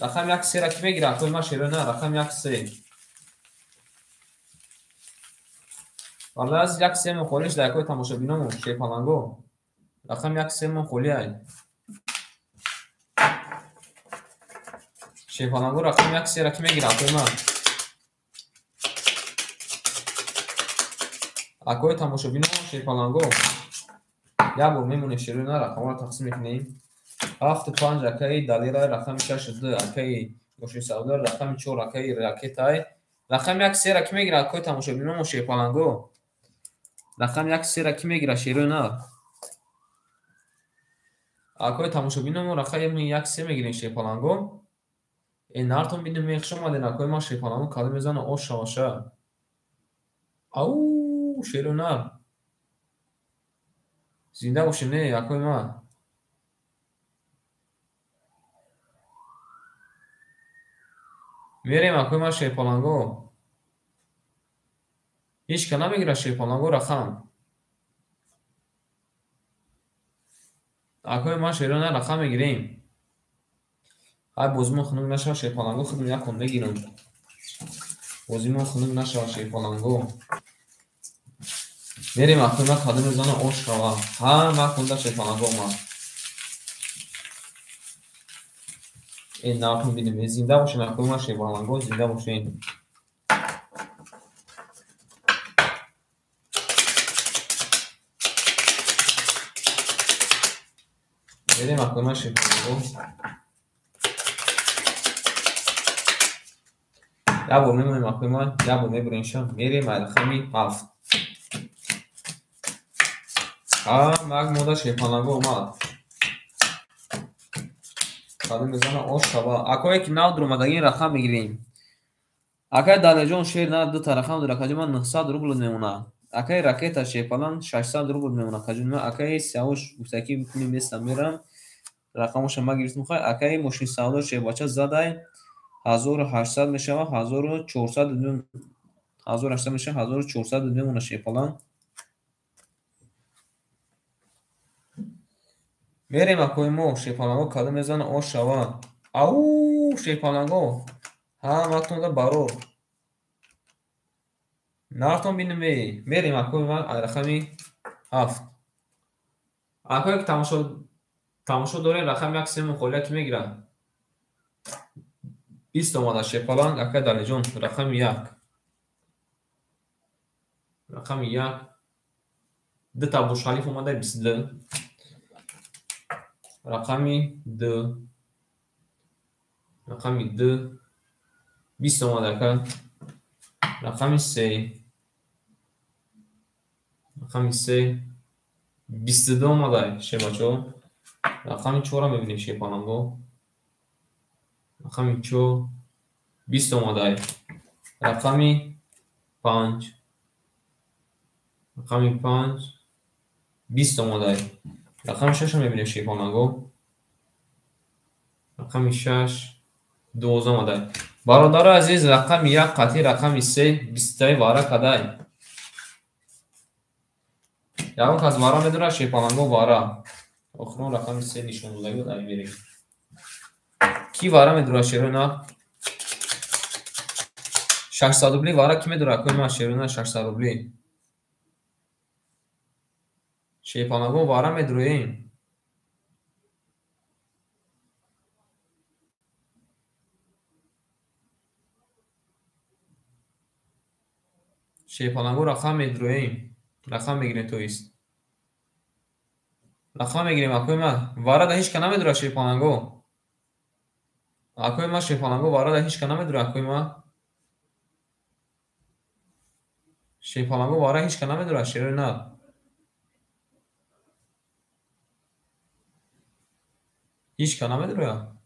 Рақами 1 3 ра ки мегира акои ман шеро на рақами 1 3. Бародар азиз 1 3 мо холиш дар акои тамошобиномон шерпаланго. Рақами 1 3 мо холи ай. Шерпаланго рақами 1 3 ра ки мегира акои ман. Акои тамошобиномон шерпаланго. Як бор мемонем шеруна рақамҳоро тақсим мекунем. 7 5 акаи далера рақами 6 2 акаи мошинсавдо рақами 4 акаи ракетай. Рақами 1 3 ра ки мегира акои тамошобиномон шерпаланго. Рақами 1 3 ра ки мегира шеруна. Акои тамошобиномон рақами 1 3 мегирем шерпаланго. Э нартон бинем мехш омаден акои ман шерпаланго кадом мезана ош шаваша. Ау шеруна. Зинда бошем не акои ман. Мерем акои ман шерпаланго. Ҳеҷ ка намегирад шерпаланго рақам. Акои ман шеруна рақам мегирем. Ай бозимон хунук нашава шерпаланго худам якон мегирам. Бозимон хунук нашава шерпаланго. Мерем акои ман кадом мезана ош шава. Ҳама кунда шерпаланго омад. Э нартон бинем. Зинда бошен акои ман шерпаланго зинда бошен. Мерем акои ман шерпаланго. Як бор мемонем акои ман, як бор мебурем ша. Мерем ай рақами 7. Ҳа, мак мода шерпаланго омад. Кадом мезана ош шава. Акое ки нав дуромадагӣ рақам мегирем. Акай Далерҷон шер на дута рақам дора, акаҷон ман 900 рубл мемона. Акай ракета шерпаланг 600 рубл мемона, акаҷон ман акай Сиёвуш гуфтаки пули местам мерам. Рақамоша ма гирифтам хай. Акай мошин савдо шербача задай 1800 мешава, 1400 1800 мешава, 1400 мемона шерпаланг. Мерем акои мо шерпаланго кадом мезана ош шава. Ау шерпаланго. Ҳа, матонда барор. Нартон бинем. Мерем акои ман рақами 7. Акое ки тамошо дорем рақами 1 сему холия ки мегирад. 20 омада шерпаланг акай Далерҷон рақами 1. Рақами 1. Дута Бурҷ-Халиф омада 22. Рақами 2. Рақами 2. 20 омада ака. Рақами 3. Рақами 3. 22 омада шербачо. Рақами 4-ро мебинем шерпаланго. Рақами 4. 20 омада. Рақами 5. Рақами 5. 20 омада. Рақами 6-ро мебинем шерпаланго. Рақами 6. 12 омада. Бародари азиз, рақами 1 қатъи рақами 3 20 вара кадай. Ягон кас вара медорад шерпаланго вара. Охирон рақами 3 нишон додагӣ буд, ами мерем. Ки вара медорад шерона? 600 рубли вара ки медорад? Акои ман шерона 600 рубли. Шерпаланго вара медроем. Шерпаланго рақам медроем. Рақам мегирем то ист. Рақам мегирем акои ман. Вара да ҳеч ка намедорад шерпаланго. Акои ман шерпаланго вара да ҳеч ка намедорад акои ман. Шерпаланго вара ҳеч ка намедорад шерои на. Ҳеч ка намедорад.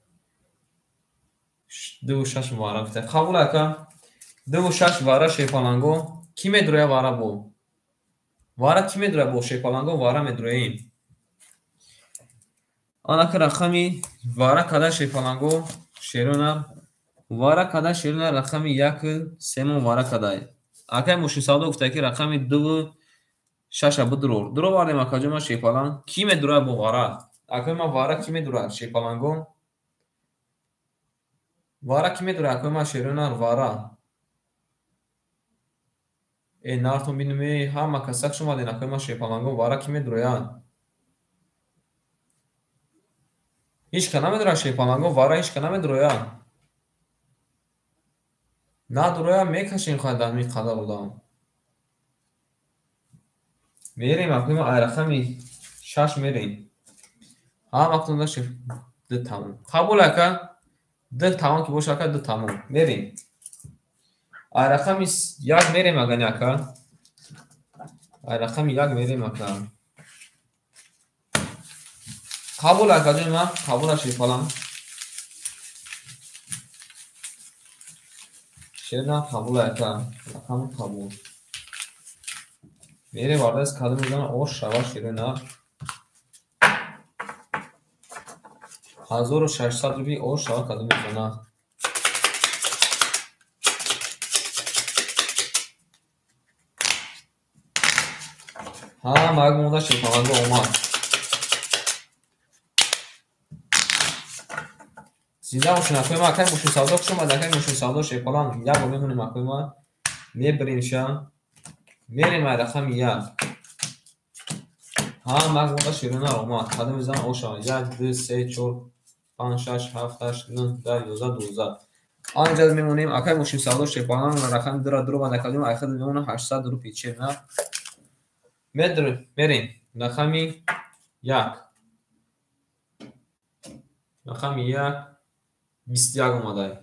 2 6 вара гуфта. Қабул ака. 2 6 вара шерпаланго. Ки медроя вара бо? Вара ки медроя бо шерпаланго вара медроем. Анака рақами вара када шерпаланго шерона вара када шерона рақами 1 семо вара кадай. Акай мошин савдо гуфта ки рақами 2 6 бидурор. Дуровардем акаҷон ман шерпаланг. Ки медроя бо вара? Акои ман вара ки медурад шерпаланго? Вара ки медурад акои ман шерона вара? Э нартон бинем, ҳама касак шумаден акои ман шерпаланго вара ки медуроянд? Ҳеч ка намедурад шерпаланго вара ҳеч ка намедурояд. Надуроя мекашем хай дар ми қадар одам. Мерем акои ман ай рақами 6 мерем. Ҳама кунда шер 2 тамом. Қабул ака? 2 тамом ки боша ака 2 тамом. Мерем. Ай рақами 1 мерем агани ака. Ай рақами 1 мерем ака. Қабул ака ҷони ман, қабул шерпаланг. Шерна қабул ака. Рақами қабул. Мерем вардас кадом мезана ош шава шерна. 1600 рубли ош шава кадом мезана. Ҳа, мак монда шерпаланго омад. Зинда бошед акои ман, акай мошин савдо хуш омад, акай мошин савдо шерпаланг. Як бор мемонем акои ман. Мебирем ша. Мерем ай рақами 1. Ҳа, мак монда шерона омад. Кадом мезана ош шава. 1 2 3 4 5 6 7 8 9 10 11 12. Анҷа мемонем акай мошин савдо шерпаланг рақами 2-ра дурованд акаҷон айхад мемонам 800 рупи черна. Мерем рақами 1. Рақами 1 21 омадай.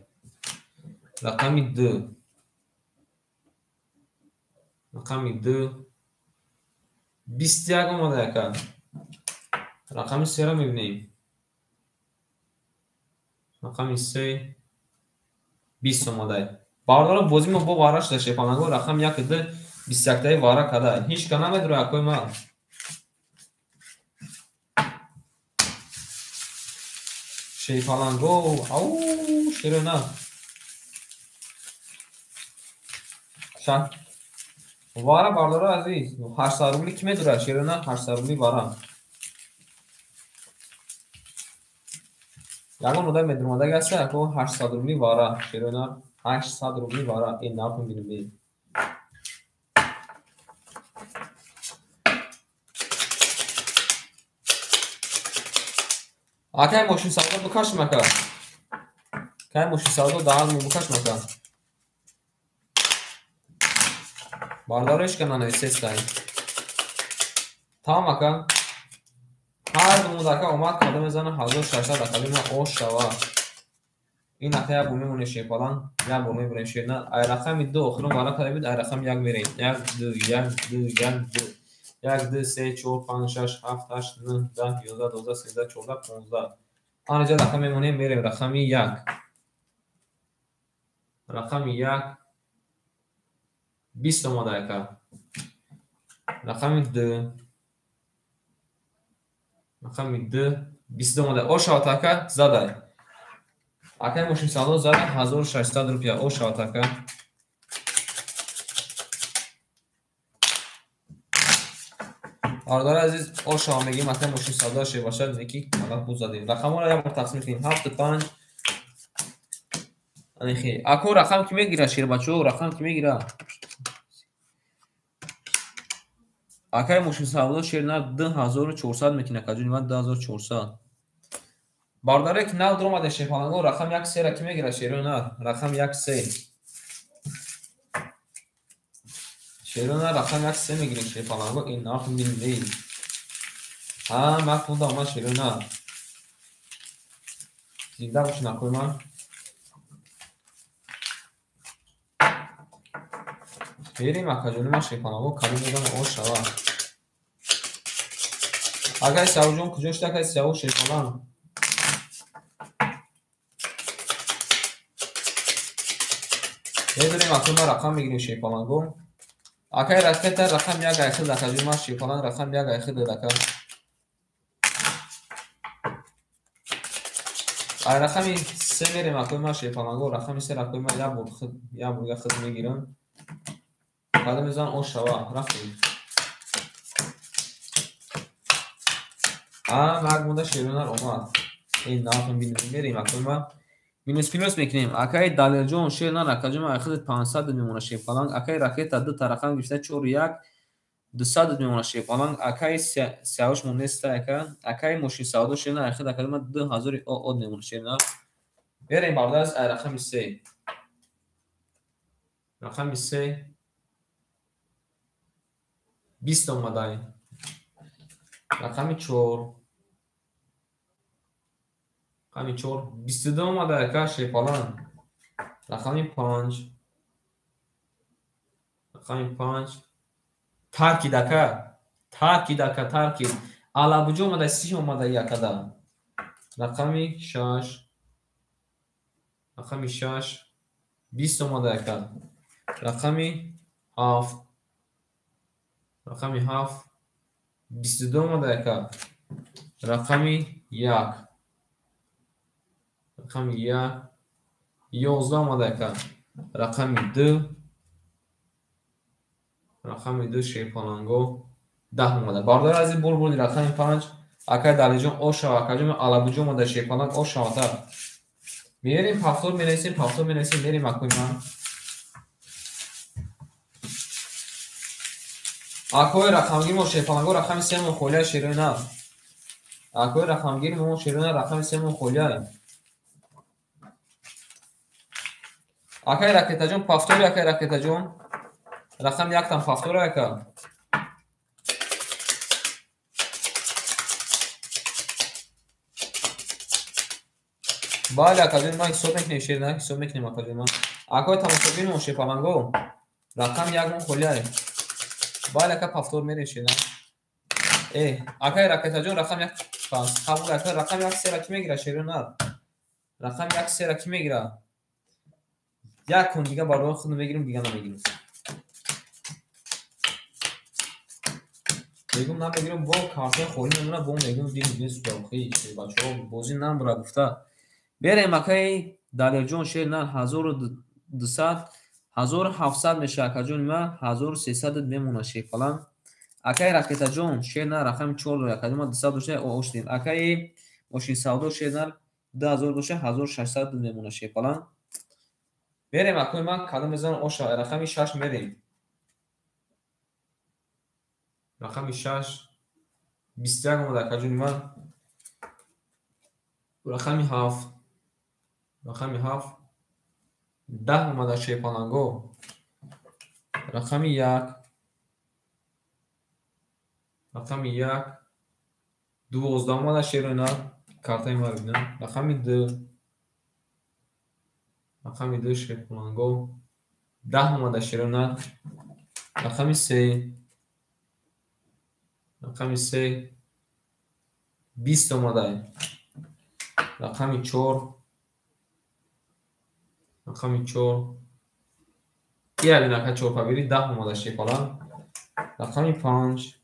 Рақами 2. Рақами 2 21 омада ака. Рақами 3-ро мебинем. Рақами 3 20 омада. Бародаро, бозӣ мо бо вара шуда шерпаланго. Рақами 1 2 21-таи вара када. Ҳеч ка намедура акои ман. Шерпаланго, ау, шерона. Вара бародаро азиз, 800 рубли ки медура шерона? 800 рубли вара. Ягон одам медурмадаг аста, ако 800 рубли вара, шерона 800 рубли вара. Ин нарху бинем. Акай мошин савдо бикашм ака. Кай мошин савдо даҳан мо бикашм ака. Бародаро ҳеч ка нанависестай. Тамом ака. Ҳар ду ака омад када мезана 1600 ака ма ош шава. Ин ака як бор мемонем шерпаланг, як бор мебурем шерна. Ай рақами 2 охирон вара када буд, ай рақами 1 мерем. 1 2 1 2 1 2 1 2 3 4 5 6 7 8 9 10 11 12 13 14 15. Анаҷа рақам мемонем, мерем рақами 1. Рақами 1 20 омада ака. Рақами 2 рақами 2 22 омада. Ошават ака задай. Акай мошин савдо зада 1600 рупия. Ошават ака. Бародари азиз, ошава мегим акай мошин савдо шебашад неки мага буз задем. Рақамҳоро як бор тақсим мекунем. 7 5 анихи. Ако рақам ки мегира шербачо, рақам ки мегира? Акай мошин савдо шерна 2400 мекина акаҷони ман 2400. Бародаре ки нав дуромаде шерпаланго, рақам 1 3 ки мегира шерона? Рақам 1 3. Шерона рақам 1 3 мегирем шерпаланго. Ин нарх миллӣ. Ҳа, ман пул дам шерона. Зинда бошин акои ман. Берем акаҷони ман шерпаланго, калим мезанам ош шава. Акай Сиёвуҷон куҷо шуд акай Сиёвуш шерпаланг? Медонем акои ман рақам мегирем шерпаланго. Акай ракета рақам 1 айхид акаҷони ман шерпаланг рақам 1 айхид ака. Ай рақами 3 мерем акои ман шерпаланго, рақами 3 акои ман як бор хид, як бор хид мегирам. Када мезанам ош шава, рафтем. А, марг монда шеронар омад. Ин нархм бинем, мерем акои ман. Минус плюс мекунем. Акай Далерҷон шернар акаҷон ман айхид 500 мемона шерпаланг. Акай ракета 2 та рақам гирифта 4 1 200 мемона шерпаланг. Акай Сиёвуш монеста ака. Акай мошин савдо шернар айхид акаҷон ман 2000 од мемона шернар. Берем бардар ай рақами 3. Рақами 3 20 омадай. Рақами 4 рақами 4 22 омада ака шерпаланг. Рақами 5 рақами 5 таркид ака. Таркид ака, таркид. Алабуҷо омада 30 омада якада. Рақами 6 рақами 6 20 омада ака. Рақами 7 рақами 7 22 омада ака. Рақами 1 рақами 1 11 омада ака. Рақами 2 рақами 2 шерпаланго 10 омада. Бародари азиз, бур бурди рақами 5 акай Далиҷон ошава акаҷон алабуҷо омада шерпаланг ошавата. Мерем повтор менависем, повтор менависем, мерем акои ман. Акои рақамгир мо шерпаланго рақами 3 мо холия шерона. Акои рақамгир мо шерона рақами 3 мо холия. Акай ракетаҷон повтори акай ракетаҷон. Рақам 1 там повтори ака. Бале акаҷон ман ҳисоб мекунем шерна, ҳисоб мекунем акаҷон ман. Акои тамошобин мо шерпаланго рақам 1 мо холия. Бале ака повтор мерем шерна. Акай ракетаҷон рақам як пас. Қабул ака рақам як сера ки мегира шеро нар. Рақам як сера ки мегира? Як кун дига барои худ мегирим, дига намегирим. Мегум намегирим, бо картои холӣ мемона, бо мегум дим бесудохи бачаҳо бозӣ намбура гуфта. Берем акай Далерҷон шер нар 1200 1700 меша акаҷони ма 1300 мемона шерпалан. Акай ракетаҷон шер нар рақами 4 дора акаҷон ма 200 доша оштем. Акай мошинсавдо шер нар 2000 доша 1600 мемона шерпалан. Берем акои ман кадом мезанам оша рақами 6 мерем. Рақами 6 21 омада акаҷони ман. Рақами 7 рақами 7 10 омада шерпаланго. Рақами 1 рақами 1 12 омада шерона картаи ма бинам. Рақами 2 рақами 2 шерпаланго 10 омада шерона. Рақами 3 рақами 3 20 омада. Рақами 4 рақами 4 ира бин ака 4 пабири 10 омада шерпалан. Рақами 5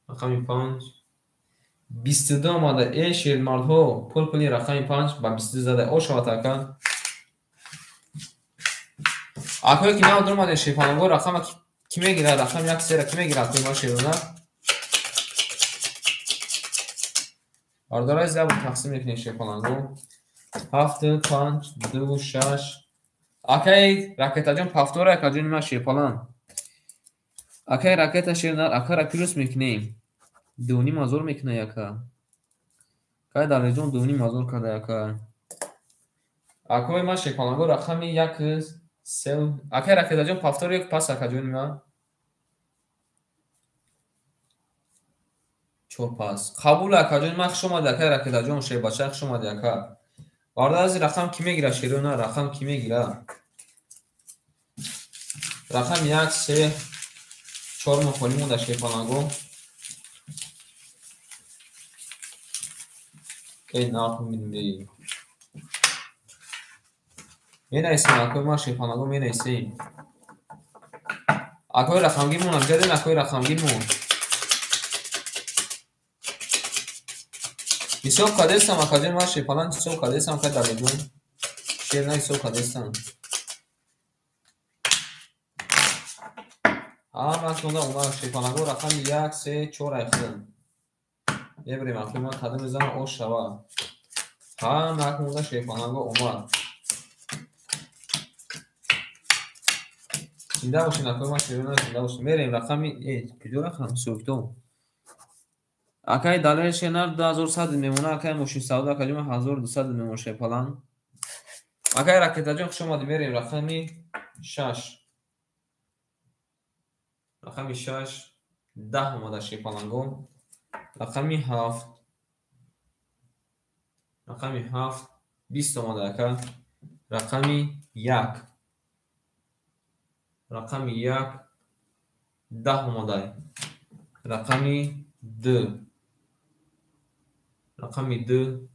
рақами 5 22 омада. Э шермардҳо пул пули рақами 5 ба 22 зада ошавад ака. Акое ки нав дуромаде шерпаланго рақама ки мегирад? Рақами як сера ки мегирад? Акои ма шерона бардораи забр тақсим мекунем шерпаланго. 7 5 2 6 акай ракетаҷон пафтора акаҷони ма шерпалан. Акай ракета шернар акара плюс мекунем. 2,5 ҳазор мекуна яка. Кай Далерҷон 2,5 ҳазор карда яка. Акои ма шерпаланго рақами 1 3 акай ракетаҷон пафтора як пас акаҷони ма 4 пас. Қабул акаҷони ма хуш омади акай ракетаҷон шербача хуш омади ака. Бародар аз рақам ки мегира шерона рақам ки мегира? Рақам 1 3 4 мо холӣ монда шерпаланго. Эй нарх мебинем. Менависем акои ма шерпаланго менависем. Акои рақамгирмон анҷа акои рақамгирмон. Ҳисоб кардестам акаҷон ма шерпалан ҳисоб кардестам акай Далерҷон. Шер на ҳисоб кардестам. Ҳаматонда омад шерпаланго рақами 1 3 4 айхӯн. Мебарем акои ман кадом мезанам ош шава. Ҳаматонда шерпаланго омад. Зинда бошед акои ман шерона зинда бошед. Мерем рақами куҷо рақам? Ҳисобкитоб. Акай Далер шернар 2100 мемона, акай мошинсавдо акаҷон ман 1200 мемона шерпалан. Акай ракетаҷон хуш омадӣ. Мерем рақами 6 рақами 6 10 омада шерпаланго. Рақами 7 рақами 7 20 омада ака. Рақами 1 рақами 1 10 омада. Рақами 2 рақами 2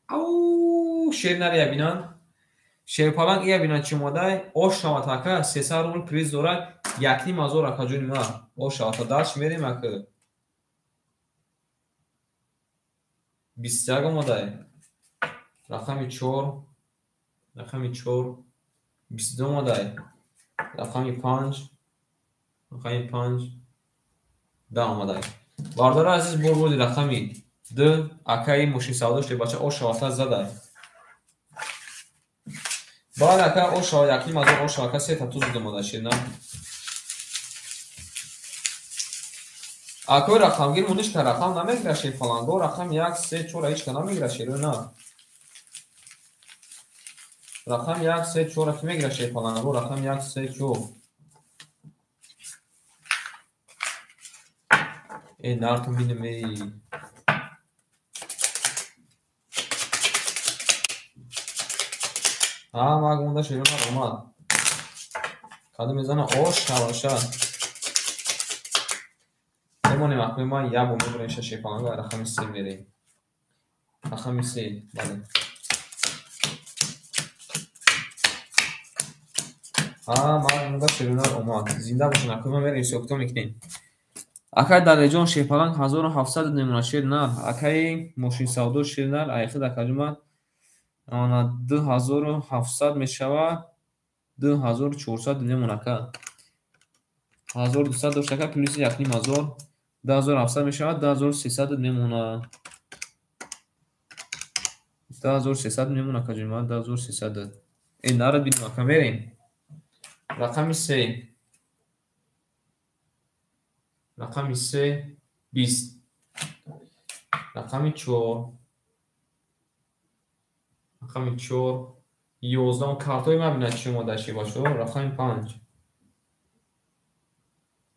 ау шер нария бинанд. Шерпаланг ия бинанд чӣ омадай? Ош шавад ака 300 рубл приз дорад 1,5 ҳазор акаҷони ма. Ош шавад дальше мерем ака. 21 омадай. Рақами 4 рақами 4 22 омадай. Рақами 5 рақами 5 10 омадай. Бародари азиз бор бурди рақами 2 акаи мошинсавдо шербача ош шавата задай. Баъд ака ош шава 1,5 ҳазор ош шава ака се та туз омада шерна. Акои рақамгир мунишка рақам намегира шерпаланго рақам 1 3 4 ҳечка намегира шерона. Рақам 1 3 4 ки мегира шерпаланго рақам 1 3 4. Э нартун бинем эй. Ҳама гунда шерона омад. Кадом мезана ош шаваша. Мемонем акои ман як бор мебурем шерпаланго, рақами 3 мерем. Рақами 3, бале. Ман шерунар омад. Зинда бошен акои ман, мерем ҳисоб-китоб мекунем. Акай Далерҷон шерпаланг 1700 мемонад шернар. Акаи мошинсавдо шернар айхид акаҷума 2700 мешавад, 2400 мемонад ака. 1200 дошт ака, плюси 1500, 2700 мешавад, 2300 мемонад. 2300 мемонад акаҷума, 2300. Нарад бинем ака, мерем. Рақами 3. Рақами 3 20. Рақами 4. Рақами 4 11. Картҳои ман бинад чӣ омада шибашо. Рақами 5.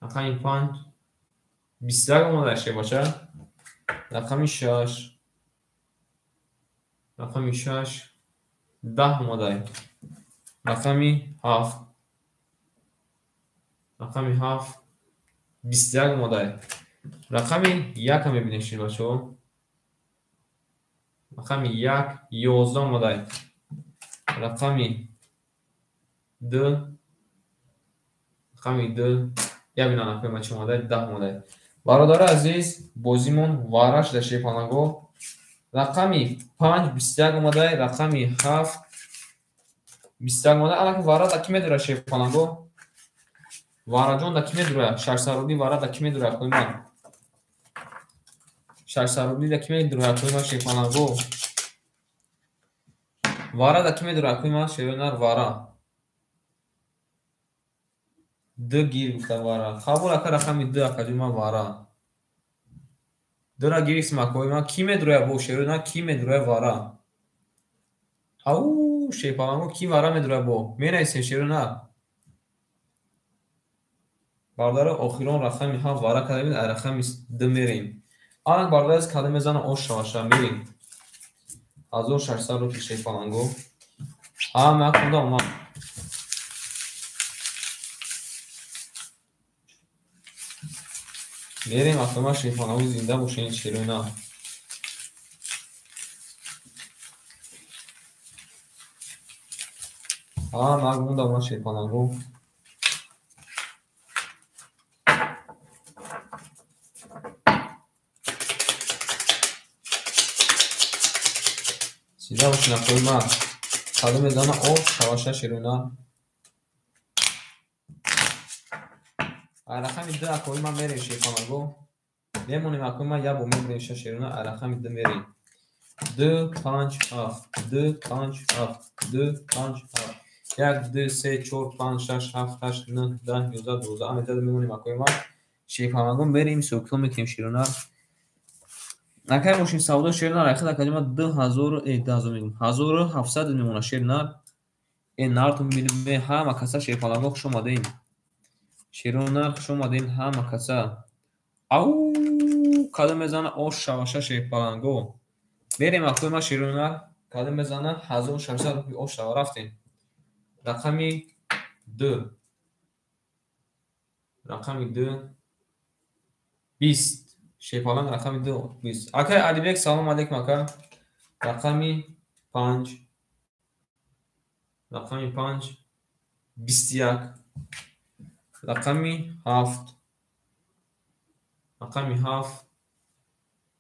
Рақами 5 21 омада шибаша. Рақами 6. Рақами 6 10 омада. Рақами 7. Рақами 7 21 омада. Рақами 1 мебинем шибашо. Рақами 1 11 омада. Рақами 2. Рақами 2 я бинам акои ман чӣ омада, 10 омада. Бародари азиз, бозимон вараш дар шерпаланго. Рақами 5 21 омада, рақами 7 21 омада. Аллакай вара да ки медурад шерпаланго? Вараҷон да ки медурад? 600 рубли вара да ки медурад акои ман? 600 рубли да ки медурад акои ман шерпаланго? Вара да ки медурад акои ман шернар вара? Д гир гуфта вара. Қабул ака, рақами 2 акаҷои ман вара. 2-ра гирифтим акои ман. Ки медурояд бо шернар? Ки медурояд вара? Ау, шерпаланго ки вара медурояд бо? Менависем шернар. Бародаро, охирон рақами 7 вара кардем, рақами 2 мерем. Аллак бародари азиз, кадом мезана ош шаваша мерем. 1600 рубли шерпаланго. Ҳама худа омад. Мерем акои шерпаланго, зинда бошед шерона. Ҳама худа омад шерпаланго. Зинда бошед акои ман. Кадом мезана ош шаваша шерона. Рақами 2 акои ман мерем шерпаланго. Мемонем акои ман, як бор мебурем шерона, рақами 2 мерем. 2 5 7 2 5 7 2 5 7 1 2 3 4 5 6 7 8 9 10 11 12. Ама мемонем акои ман шерпаланго, мерем ҳисоб-китоб мекунем шерона. Акай мошин савдо шернар айхид акаҷума 2000 2000 мегум 1700 мемонад шернар. Нартун бинем ҳама каса шерпаланго, хуш омадем. Шеронар хуш омадем ҳама каса. Ау, кадом мезана ош шаваша шерпаланго. Мерем акои ман шеронар, кадом мезана 1600 рубли ош шава, рафтем. Рақами 2. Рақами 2 20. Шерпаланг рақами 2 20. Акай Алибек, салом алейкум ака. Рақами 5. Рақами 5 21. Рақами 7. Рақами 7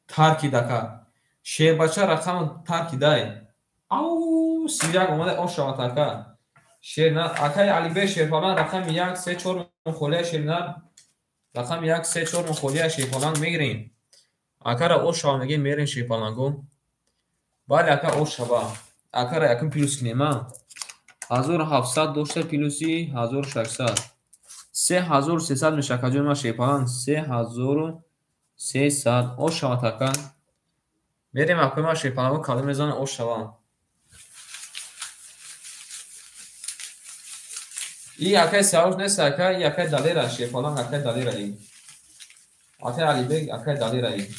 таркид ака. Шербача рақам таркидай. Ау, 31 омада ош шавад ака. Шернар акай Алибек шерпаланг рақами 1 3 4 мухолия шернар. Рақами 1 3 4 мухолия шерпаланг мегирем. Акара ош шава мегем, мерем шерпаланго. Бале ака ош шава. Акара якум плюс кунем а. 1700 дошта плюси 1600. 3300 мешавад акаҷои ман шерпаланг, 3300 ош шавад ака. Мерем акои ман шерпаланго, кадом мезана ош шава. И акай Сиёвуш нест ака, и акай Далера шерпаланг, акай Далера и. Акай Алибек, акай Далера и.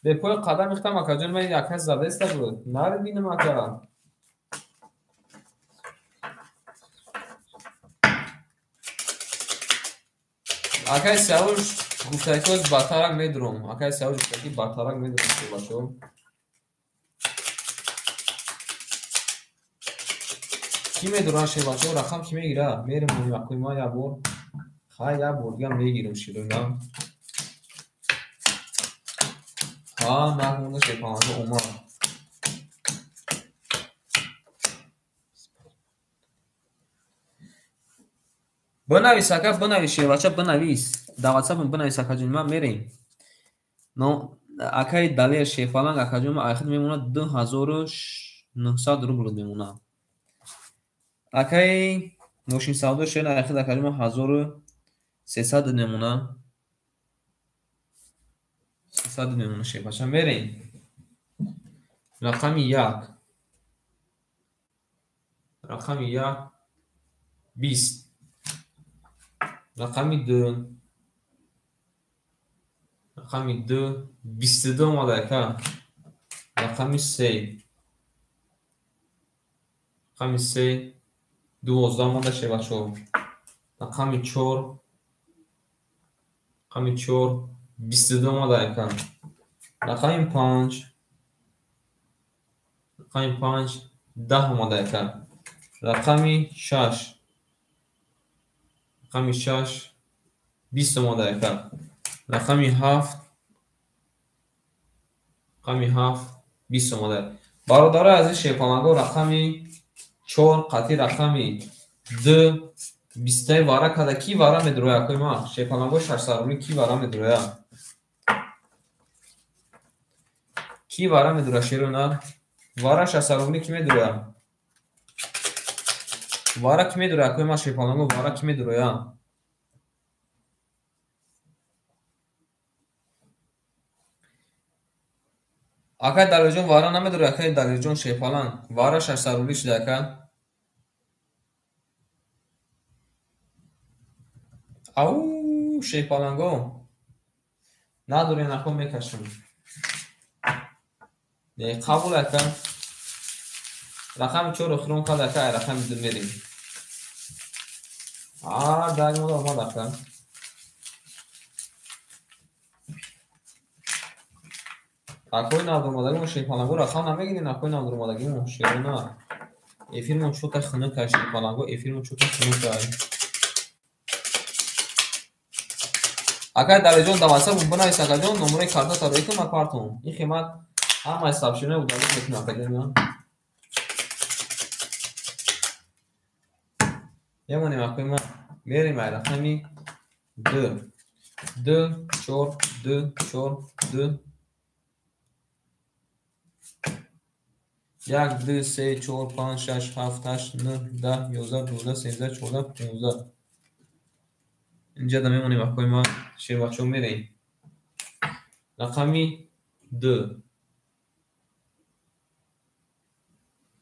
Бепои қадам ихтам акаҷои ман, акай задаиста буд. Нари бинам ака. Акай Сиёвуш Гуфтакиоз батарак медурам. Акай Сиёвуш гуфтаки батарак медурам шербачаҳо. Кӣ медурад шербачаҳо? Рақам кӣ мегирад? Мерем акои ман як бор. Хай як бор дигар мегирам широна. Ҳа, накунда шерпаланга омад. Бинавис ака, бинавис шербача, бинавис. Дар ватсапам бинавис акаҷон, ман мерем. Акаи Далер шерпаланг акаҷон, ман айхид мемонад 2900 рубл мемонад. Акаи мошинсавдо шер айхид акаҷон, ман 1300 мемонад. 300 мемонад шербача. Мерем. Рақами 1. Рақами 1 20. Рақами 2. Рақами 2 22 омада ака. Рақами 3. Рақами 3 12 омада шербачаҳо. Рақами 4. Рақами 4 22 омада ака. Рақами 5. Рақами 5 10 омада ака. Рақами 6. Рақами 6 20 омада ака. Рақами 7. Рақами 7 20 омада. Бародарои азиз шерпаланго, рақами 4 қатъи рақами 2 20 вара када. Кӣ вара медурояд акои ман? Шерпаланго 600 рубли кӣ вара медурояд? Кӣ вара медурояд шерона? Вара 600 рубли кӣ медурояд? Вара кӣ медурояд акои ман шерпаланго? Вара кӣ медурояд? Акай Далерҷон вара намедурояд, акай Далерҷон шерпаланг. Вара 600 рубли шуда ака. Ау, шерпаланго. Надорем, ако мекашам. Не, қабул ака. Рақами 4 охирон кард ака, ай рақами 2 мерем. А, дар омад ака. Акои навдуромадагимо шерпаланго рақам намегирем, акои навдуромадагимо шерона. Эфирмон чӯта хунук ай шерпаланго, эфирмон чӯта хунук ай. Акай Далерҷон, дар ватсап бинавис акаҷон, номерои картата рӯй кун, ман партом. Ин химат ҳамаи сообщениҳо удалить мекунам акаҷон. Мемонем акои ман. Мерем ай рақами 2. 2 4 2 4 2 1 2 3 4 5 6 7 8 9 10 11 12 13 14 15. Инҷа да мемонем акои ман шербачаҳо, мерем. Рақами 2.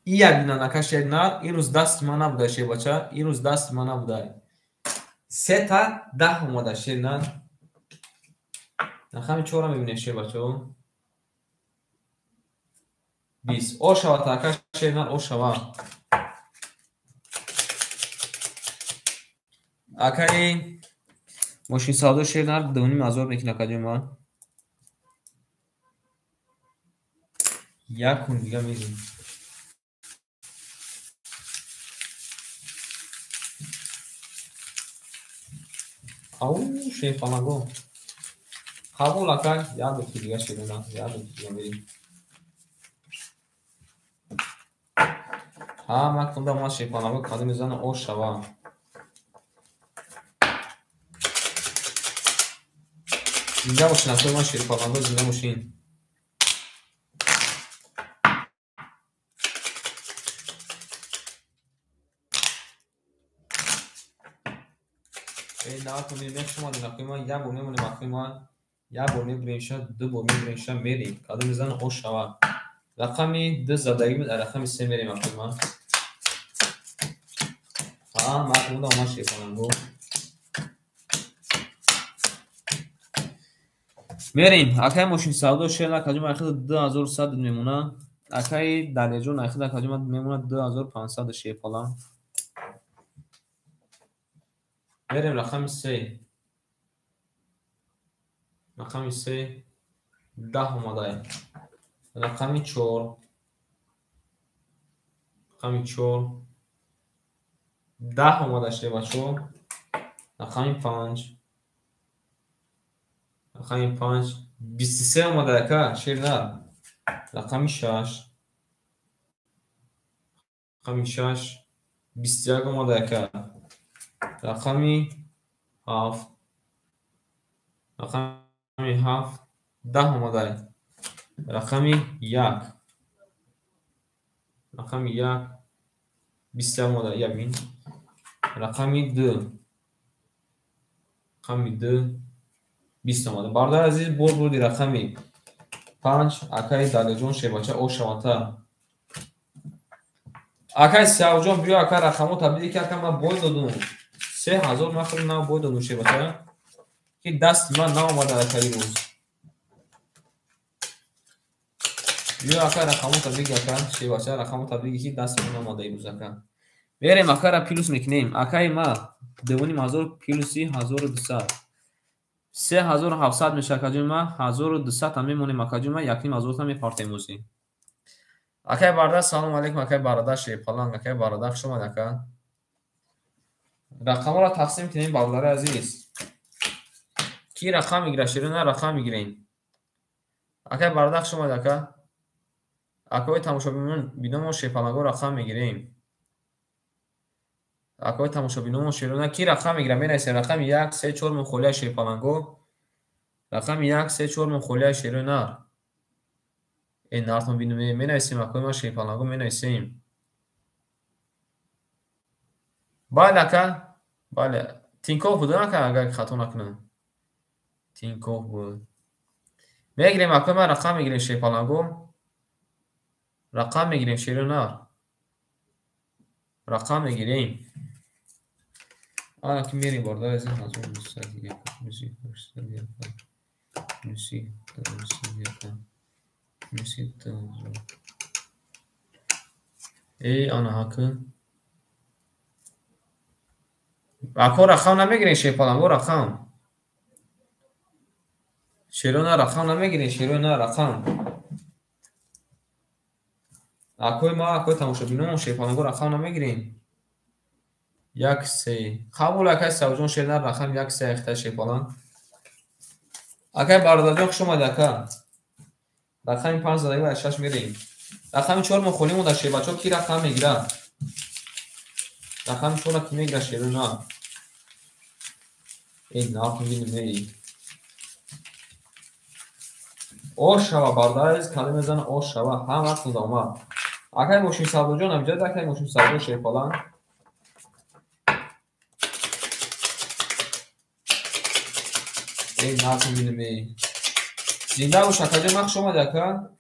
И як бинанд ака шернар, ин рӯз дасти ман набуда шербача, ин рӯз дасти ман набуда. 3 та 10 омада шернар. Рақами 4 мебинем шербачаҳо. 20. О шавад ака шернар, о шавад. Акаи мошинсавдо шернар 2500 мекунад акаҷон ман. Як кун дига мегирем. Ау, шерпаланго. Қабул ака, як бор дига шерона, як бор дига мерем. Ҳа, ман кунда ман шерпаланго кадом мезанам, о шава. Зинда бошин акои ман шерпаланго, зинда бошин. Мешумадем акои ман, як бор мемонем акои ман, як бор мебурем ша, ду бор мебурем ша, мерем. Кадом мезанам, о шава. Рақами 2 задагӣ буд, рақами 3 мерем акои ман. Ҳа, ман кунда омад шерпаланго. Мерем. Акаи мошинсавдо шер акаҷон айхид 2100 мемонад. Акаи Далерҷон айхид акаҷон мемонад 2500 шерпаланг. Мерем рақами 3. Рақами 3 10 омадай. Рақами 4. Рақами 4 10 омада шебачо. Рақами 5. Рақами 5 23 омада ака шернар. Рақами 6. Рақами 6 21 омада ака. Рақами 7. Рақами 7 10 омадай. Рақами 1. Рақами 1 21 омада. Ябин. Рақами 2. Рақами 2 20 омада. Бародари азиз, боз бурди рақами 5 акаи Далерҷон шебача ошавата. Акаи Сиёвҷон биё ака рақамо табдил ки ака ман бой додум. 3000 ман худ нав бой додум шебача. Ки дасти ман наомада ака имрӯз. Биё ака рақамо табдил ака шебача рақамо табдил ки дасти ман наомада имрӯз ака. Мерем акара плюс мекунем. Акаи ма 2500 плюси 1200. 3700 меша акаҷони ма, 1200 та мемонем акаҷони ма, 1500 та мепартем ӯзи. Акай бародар, салом алейкум, акай бародар Шерпаланг, акай бародар, хуш омад ака. Рақамҳоро тақсим кунем бародари азиз. Ки рақам мегирад, шерона рақам мегирем. Акай бародар, хуш омад ака. Акои тамошобинон биномо Шерпаланго рақам мегирем. Акои тамошобинон шерона ки рақам мегирад, менависем рақами 1 3 4 мухолия Шерпаланго. Рақами 1 3 4 мухолия шерона. Нартон бинуме менависем акои ма Шерпаланго менависем. Бале ака, бале. Тинков буд ака, агар хато накунам. Тинков буд. Мегирем акои ма рақам мегирем Шерпаланго. Рақам мегирем шерона. Рақам мегирем. Ана ки мерем бародари азиз 1901 плюси 801 плюси 901 плюси 2000. Эй, ана ҳаки. Ако рақам намегирем Шерпаланго рақам. Шерона рақам намегирем, шерона рақам. Акои ма, акои тамошобинон Шерпаланго рақам намегирем. 1 3. Қабул акай Савҷон шерна рақам 1 3 ахта Шерпаланг. Акай бародарҷон хуш омад ака. Рақами 5 задаги ва 6 мерем. Рақами 4 мо холӣ монда шербачо ки рақам мегирад? Рақами 4 ки мегирад шерона? Эй, нақм бинем эй. Ошава бародари азиз, калима мезана ошава, ҳам вақт омад. Акай мошин савдоҷон амҷад, акай мошин савдо Шерпаланг. Эй, нақм бинем эй. Зинда бош акаҷон, ман хуш омадӣ ака.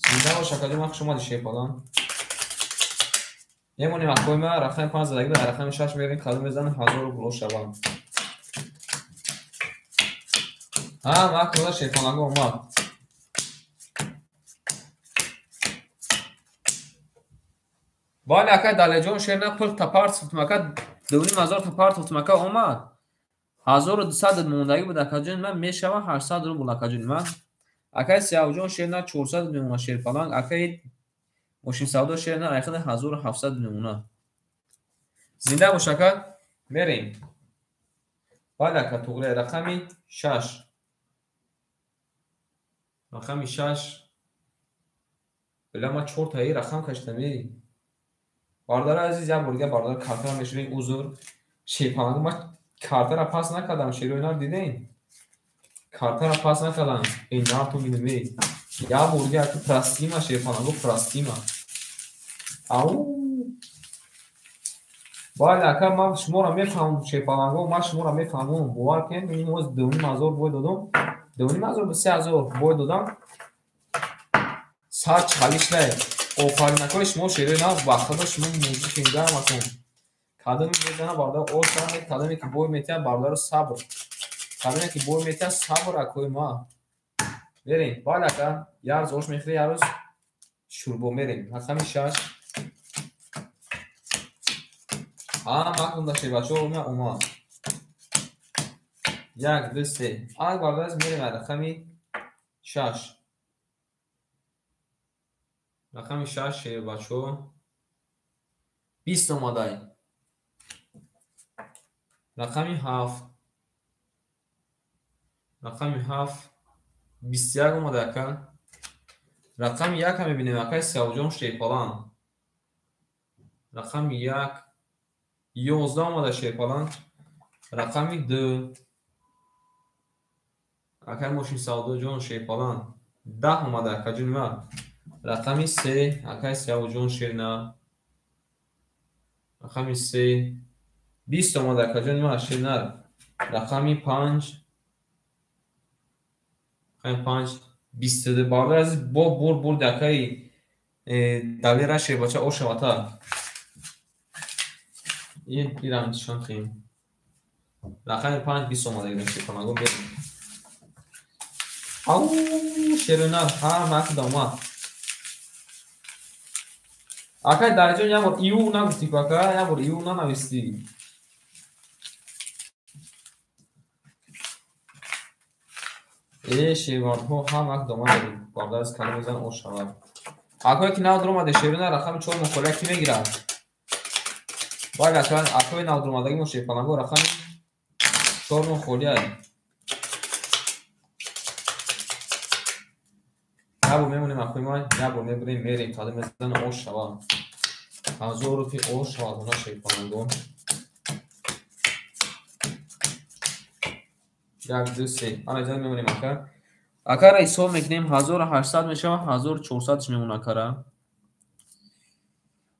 Зинда бош акаҷон, ман хуш омадӣ Шерпаланг. Мемонем акои ма, рақами 5 задаги ва рақами 6 мерем, калима мезанем 1000 рубл ошава. Ҳа, ман куда Шерпаланго омад. Бале акай Далерҷон шерна пул тапарт ака 2500 тапарт ака омад. 1200 мондагӣ буд акаҷони ман, мешава 800 рубл акаҷони ман. Акай Сиёвҷон шерна 400 мемона Шерпаланг, акай мошинсавдо шерна айхида 1700 мемона. Зинда бош ака, мерем. Бале ака туғри рақами 6. Рақами 6. Била ма 4 таи рақам кашидам эй. Бародари азиз, як бор дига бародар картара мешавем узр. Шерпаланг ма картара пас накардам, шероинар дидем. Картара пас накардам. Эй, нартон бинем эй. Як бор дига аку простима Шерпаланго простима. Ау. Бале ака, ман шуморо мефаҳмам Шерпаланго, ман шуморо мефаҳмам. Бовар кунед, ин ҳоз 2500 бой додам. 2500 3000 бой додам. Сар чалиш не. Офаринакои шумо шерои нав ба худо шумо музики гарм акун. Кадоме мезана бародар оша, кадоме ки бой метиҳад бародаро сабр. Кадоме ки бой метиҳад сабр акои ма. Мерем. Бале ака, як рӯз ош мехӯрӣ, як рӯз шӯрбо мерем. Рақами 6. Ҳа, макунда шербачо омад. 1 2 3. Ак бардараз мерем рақами 6. Рақами 6 шербачо 20 омадай. Рақами 7. Рақами 7 21 омадай ака. Рақами 1 мебинем акай Сиёвҷон Шерпалан. Рақами 1 11 омада Шерпалан. Рақами 2 акай Мошинсавдоҷон Шерпалан 10 омада акаҷони ман. Рақами 3 акай Сиёвҷон Шерна. Рақами 3 20 омада акаҷони ман Шерна. Рақами 5 рақами 5 22. Бародар азиз бо бурд акаи Далера Шербача ошавата. Ин ирам нишон хим. Рақами 5 20 омада гирем Шерпаланго берем. Ау Шернар ҳама акда омад. Акай Далерҷон як бор ию нагуфтӣ ку ака, як бор ию нанавистӣ. Шервардҳо ҳама акда омад. Бародар аз калом мезанад ошавад. Акое ки нав дуромаде Шернар рақами 4 мухолия ки мегирад? Бале ака, акои нав дуромадагӣ мо Шерпаланго рақами 4 мухолия. Як бор мемонем акои ман, як бор мебурем, мерем, кадом мезанад ош шавад. 1000 рупи ош шавад она Шерпаланго. 1 2 3. Ана ҷа мемонем ака. Акара ҳисоб мекунем 1800 мешавад, 1400 мемонад акара.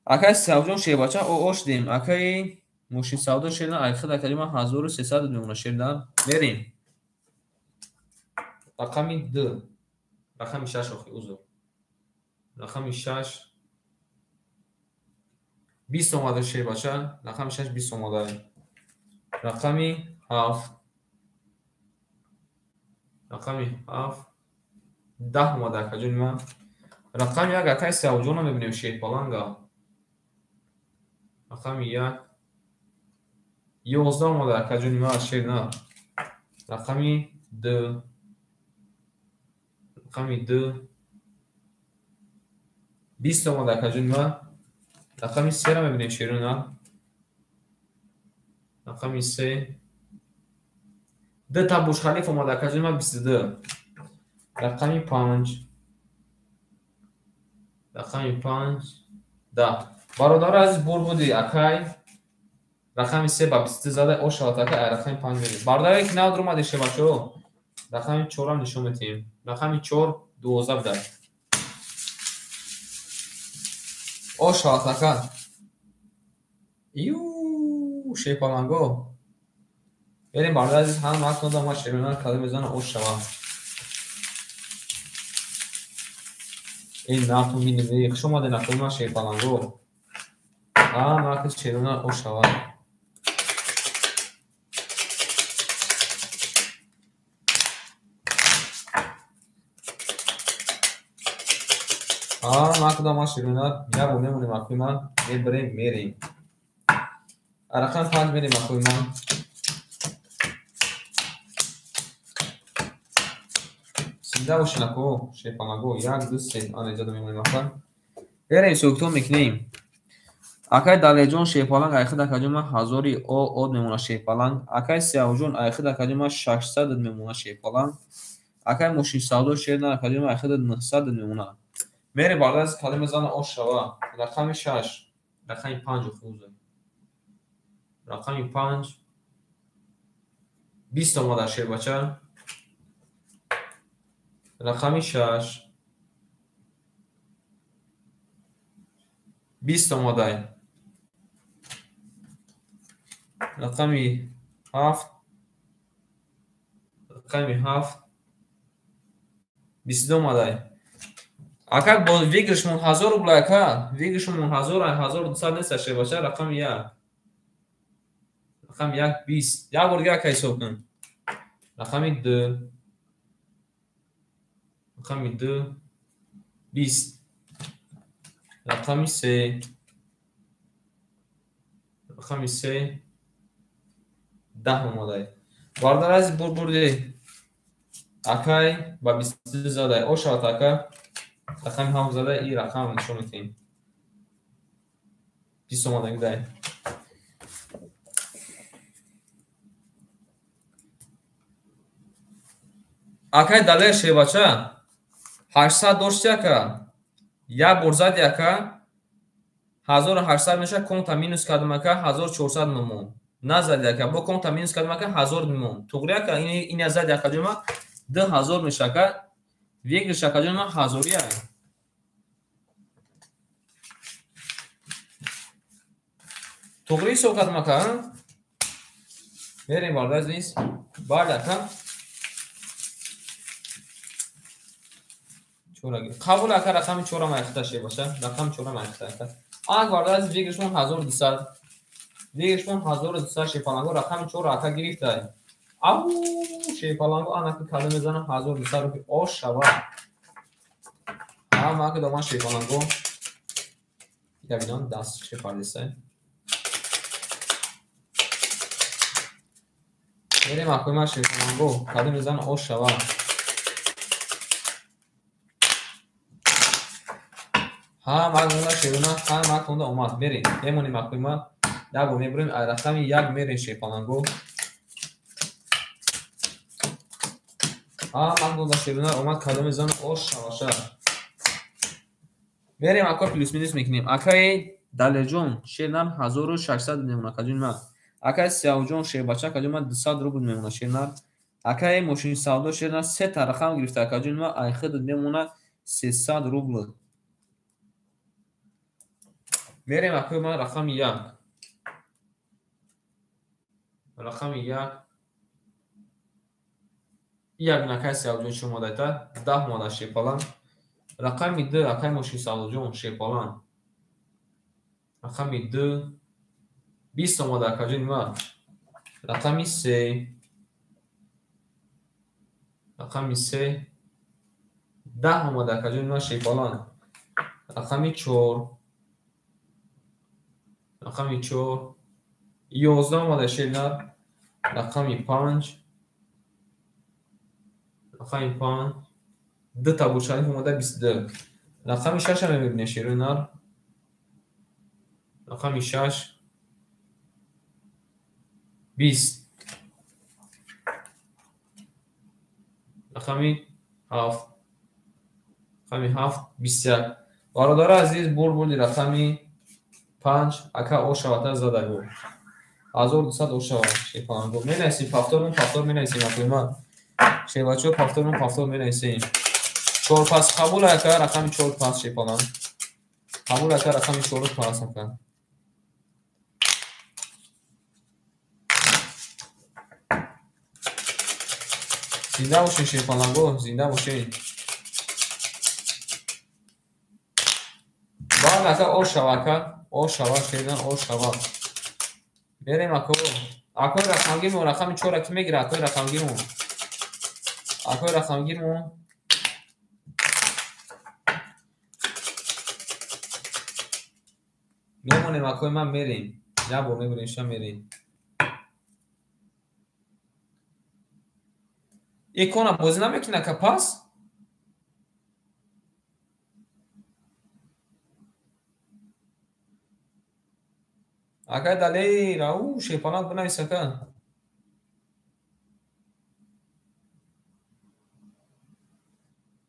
Акаи Сиёвҷон Шербача ош дем. Акаи Мошинсавдо Шерна айхид акаи ман 1300 мемонад Шерна. Мерем. Рақами 2. Рақами 6 охи узр. Рақами 6 20 омада Шербача. Рақами 6 20 омада. Рақами 7. Рақами 7 10 омада акаҷони ман. Рақами 1 акаи Сиёвҷонро мебинем Шерпаланга. Рақами 1 11 омада акаҷони ман Шерна. Рақами 2. Рақами 2 20 омада акаҷони ман. Рақами 3-ро мебинем Шерна. Рақами 3 2 та Бурҷ-Халиф омада акаҷони ман 22. Рақами 5. Рақами 5 10. Бародари азиз бур буди акай. Рақами 3 ба 22 зада ошавад акай, рақами 5 мерем. Бародаре ки нав дуромаде шебачо, рақами 4-ам нишон медиҳем. Рақами 4 12 буда. Ошавад ака. Ю Шерпаланго. Берем бародари азиз ҳама акнода ма Шернар кадом мезанад ош шавад. Ин нарту минимӣ хуш омадед акои ман Шерпаланго. Ҳама акс Шернар ош шавад. Ҳама акда ма Шернар як бор мемонем акои ман, мебарем мерем. Рақами 5 мерем акои ман. Зинда бошед ако Шерпаланго. 1 2 3. Ана иҷода мемонем ака. Берем ҳисобкитоб мекунем. Акай Далерҷон Шерпаланг айхид акаҷон ман 1000 од мемонад Шерпаланг. Акай Сиёвҷон айхид акаҷон ман 600 мемонад Шерпаланг. Акай Мошинсавдо Шерна акаҷон ман айхид 900 мемонад. Мерем бародар азиз кадом мезанад ош шава. Рақами 6, рақами 5 охи. Рақами 5 20 омада Шербача. Рақами 6 20 омадай. Рақами 7. Рақами 7 22 омадай. Ака бо выигрышмон 1000 рубл ака, выигрышмон 1000 1200 нест Шербача. Рақами 1. Рақами 1 20. Як бор дигар ака ҳисоб кун. Рақами 2. Рақами 2 20. Рақами 3. Рақами 3 10 омадай. Бародар азиз, бурди акай ба 22 задай. Ошавад ака, рақами ҳафт задай, и рақам нишон медиҳем. 20 омадаги дай. Акай Далер шебача 800 дошти ака, як бор зади ака, 1800 меша, конта минус кардам ака, 1400 мемон. Назади ака, бо конта минус кардам ака, 1000 мемон. Туғри ака, ин зади ака ҷома 2000 меша ака, выигрыш ака ҷома 1000 ай. Туғри ҳисоб кардам ака, мерем бародар азиз. Бале ака. Қабул ака, рақами 4 майхта шебаша, рақами 4 майхта ака. Ак бародар азиз, выигрышмон 1200. Выигрышмон 1200 шепаланго, рақами 4 ака гирифтай. Ау, шепаланго анаки кале мезанам 1200 рупи. Ош шава. Ҳама ака доман шепаланго. Я бинам даст шепалисай. Мерем акои ма шепаланго, кале мезанам ош шава. Ҳама аконда шерона, ҳама аконда омад. Мерем, мемонем акои ма. Як бор мебурем, ай рақами 1 мерем шепаланго. Ҳама аконда шерона омад, кадом мезанам ош шаваша. Мерем ака, плюс минус мекунем. Акаи Далерҷон шернар 1600 мемона акаҷон ма. Акаи Сиявҷон шербача акаҷон ма 200 рубл мемона шернар. Акаи мошини савдо шернар се та рақам гирифта акаҷон ма, ай худ мемона 300 рубл. Мерем акои ман рақами 1. Рақами 1. Як накай Сиявҷон чӣ омадайта? 10 омада шепалан. Рақами 2 акай мошини савдоҷон шепалан. Рақами 2 20 омада акаҷони ман. Рақами 3. Рақами 3 10 омада акаҷони ман шепалан. Рақами 4. Рақами 4 11 омада шернар. Рақами 5. Рақами 5 2 та буршариф омада 22. Рақами 6 мебинем шернар. Рақами 6 20. Рақами 7. Рақами 7 21. Бародари азиз, бурди рақами 5 ака ошавата задагу. 1200 ошава шепаланго. Менависем повторно, повтор менависем акои ман. Шевачо повторно, повтор менависем. 4 пас қабул ака, рақами 4 пас шепалан. Қабул ака, рақами 4 пас ака. Зинда бошед шепаланго, зинда бошед. Баъд ака ошава ака, ошава шердан ошава. Мерем ако. Акои рақамгирмон рақами 4 ки мегира, акои рақамгирмон. Акои рақамгирмон. Мемонем акои ман, мерем. Як бор мебурем, ша мерем. Икона бозӣ намекунад ака пас? Акай Далер, ау, шепаланг бинавис ака.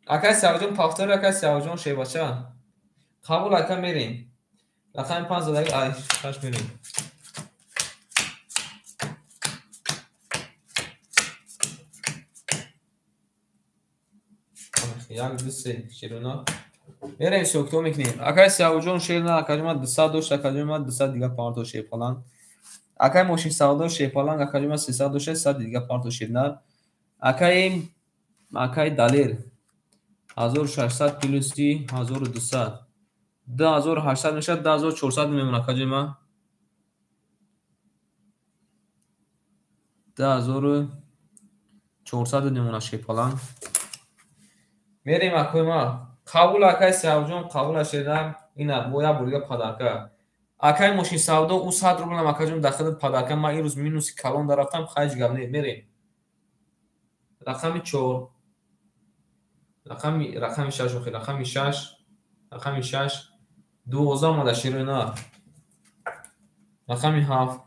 Акай Сиявҷон повтор, акай Сиявҷон шебача. Қабул ака, мерем. Рақами 5 задаги, ай, 6 мерем. Як, ду, се, шерона. Мерем ҳисоб-китоб мекунем. Акай Сиявҷон шерна, акаҷон ман 200 дошт, акаҷон ман 200 дига парто шепаланг. Акай мошин савдо шепаланг, акаҷон ман 300 дошт, 100 дига парто шернар. Акай Далер 1600 плюси 1200. 2800 мешавад, 2400 мемонад акаҷон ман. 2400 мемонад шепаланг. Мерем акои ман. Қабул акай Сиявҷон, қабул шернар. Ина бо як бор дига падарка. Акай мошин савдо, ӯ 100 рублам акаҷон дахилат падарка. Ман имрӯз минуси калон дарафтам, хайҷ гап не, мерем. Рақами 4. Рақами 6 охир, рақами 6, рақами 6 12 омада шерои нар. Рақами 7.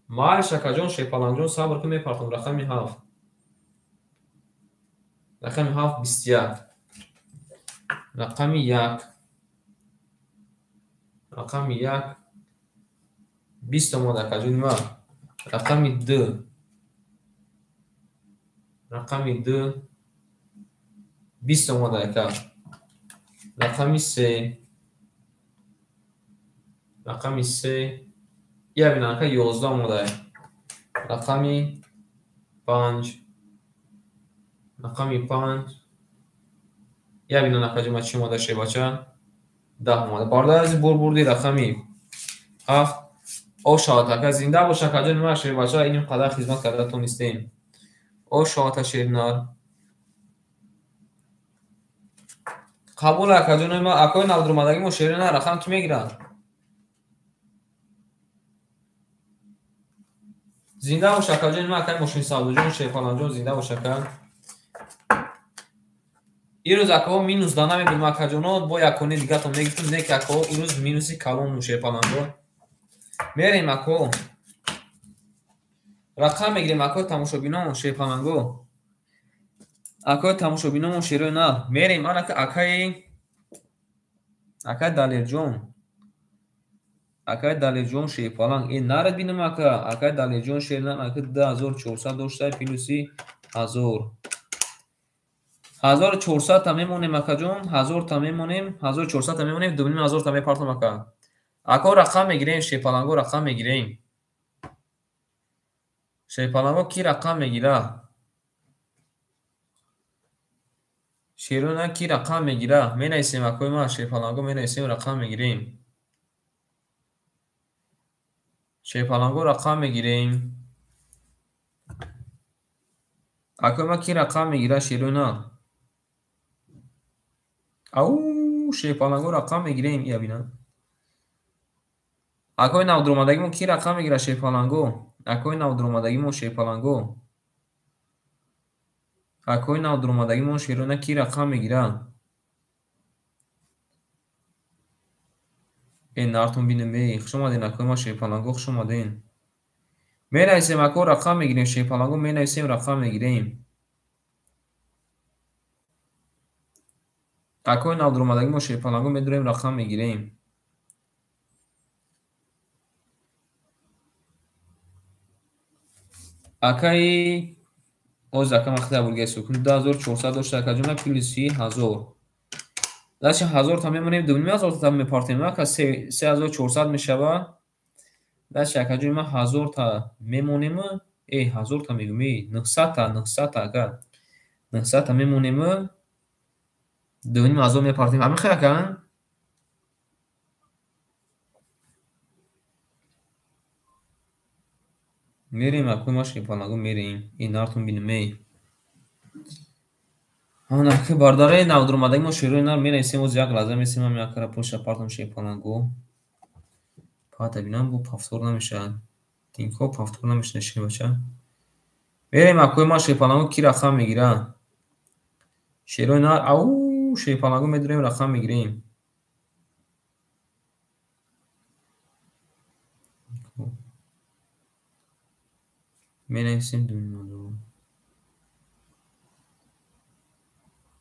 Майли шакаҷон, шерпалангҷон, сабр кун, мепартом. Рақами 7. Рақами 7 21. Рақами 1. Рақами 1 20 омада акаҷони ман. Рақами 2. Рақами 2 20 омада ака. Рақами 3. Рақами 3 я бинам ака 11 омада. Рақами 5. Рақами 5 я бинам акаҷон ма чӣ омада шебача? 10 омада. Бародари азиз, бурди рақами 7. О шавад ака, зинда бош акаҷони ман шербача, иним қадар хизмат карда тонистем. О шавад шернар. Қабул акаҷони ман, акои навдурмадагӣ мо шернар рақам ки мегирад? Зинда бош акаҷони ман, акаи мошин савдоҷон, шерпаланҷон, зинда бош ака. Ирӯз акаҳо минус да намебудем акаҷоно, бо якони дигатон мегирифтем, не ки акаҳо ирӯз минуси калон шерпаланҷон. Мерем ако. Рақам мегирем акои тамошобинон шерпаланго. Акои тамошобинон шерои нар. Мерем ана акаи Далерҷон. Акаи Далерҷон шерпаланг. Нарад бинам ака. Акаи Далерҷон шернар ака 2400 дошта плюси 1000. 1400 та мемонем акаҷон, 1000 та мемонем, 1400 та мемонем, 2500 та мепартом ака. Ако рақам мегирем, шерпаланго рақам мегирем. Шерпаланго ки рақам мегира? Шерона ки рақам мегира? Менависем акои ман, шерпаланго менависем, рақам мегирем. Шерпаланго рақам мегирем. Акои ман ки рақам мегира шерона? Ау, шерпаланго рақам мегирем, ия бинам. Акои навдуромадагимон ки рақам мегира шерпаланго? Акои навдуромадагимон шерпаланго. Акои навдуромадагимон шерона ки рақам мегира? Нартон бинем, хуш омаден акои ман шерпаланго, хуш омаден. Менависем ако рақам мегирем шерпаланго, менависем рақам мегирем. Акои навдуромадагимон шерпаланго медурем, рақам мегирем. Акаи оз ака ман хида бурга ҳисоб кунем, 2400 дошта акаҷона плюси 1000. Дачи 1000 та мемонем, 2500 та мепартем, ака 3400 мешава. Дачи акаҷони ман 1000 та мемонем, 1000 та мегӯм, 900 та, 900 та ака. 900 та мемонем, 2500 мепартем. Ҳамин хел ака? Мерем акои ман шерпаланго мерем. Нартон бинем, эй. Ана ки бародари навдуромадаги мо шерои нар менависем, оз як лаҳза месем, ҳам якара пулша партом шерпаланго. Пата бинам, бо пафтор намешавад. Тинко пафтор намешавад шербача. Мерем акои ман шерпаланго ки рақам мегира? Шерои нар, ау, шерпаланго медурем, рақам мегирем. Менависем 2500.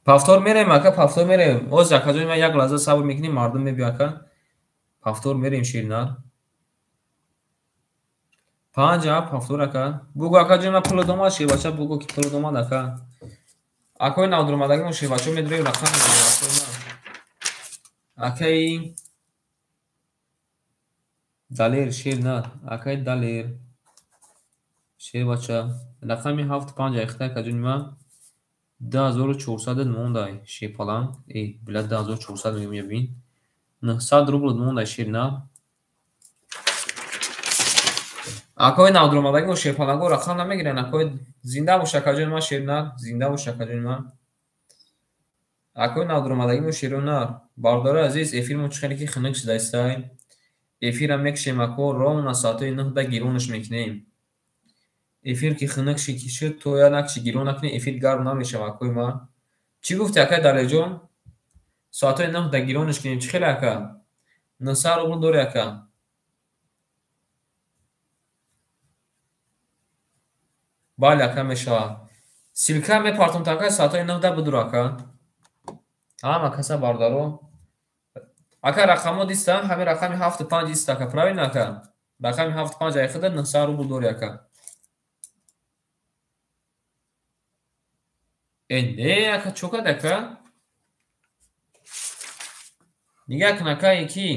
Пафтор мерем ака, пафтор мерем. Оз акаҷони ман як лаҳза сабр мекунем, мардум мебиё ака. Пафтор мерем шернар. 5 пафтор ака. Бугу акаҷони ман пул домад, шербача бугу ки пул домад ака. Акои навдуромадагимон шербача медурем, рақам мегирем акои ман. Акаи Далер шернар, акаи Далер шербача. Рақами 7 5 айхта акаҷони ман 2400 мондай шерпаланг. Била 2400 мегӯям, бин. 900 рубл мондай шернар. Акои навдуромадагимо шерпаланго рақам намегиранд. Акои зинда бош акаҷони ман шернар, зинда бош акаҷони ман. Акои навдуромадагимо шернар. Бародарои азиз, эфирмон чӣ хеле ки хунук шудаистай. Эфирам мекушем ако, ровно соатҳои 9 да гиронаш мекунем. Эфир ки хунук шуд, то як накши гирон накунӣ, эфир гарм намешавад, акои ман. Чӣ гуфти, акай Далерҷон? Соатҳои 9 да гирониш кунем. Чӣ хеле, ака? 900 рубл дорӣ, ака? Бале, ака, мешавад. Ссылка мепартом, ака, соатҳои 9 да бидур, ака. Ҳама каса, бародаро. Ака, рақамҳо диста, ҳамин рақами ҳафту панҷ ист, ака, правильно, ака? Рақами ҳафту панҷ айхида 900 рубл дорӣ, ака. Э, не, ака, чо кард, ака? Нигаҳ кун, ака, ки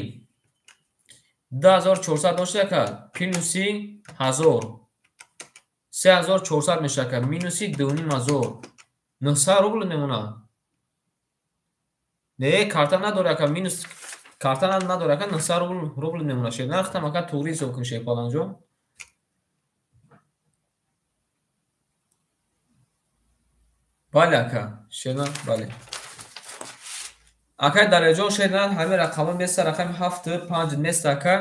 2400 дошти, ака, плюси 1000 3400 мешавад, ака, минуси 2500 900 рубл мемонад. Не, карта надори, ака, минус карта надори, ака, 900 рубл мемонад. Шер нархтам, ака, туғри ҳисоб кун, Шерпаланҷон. Бале, ака, шерна, бале. Акай Далерҷон, шерна, ҳамин рақамҳо места, рақами ҳафту панҷ места, ака,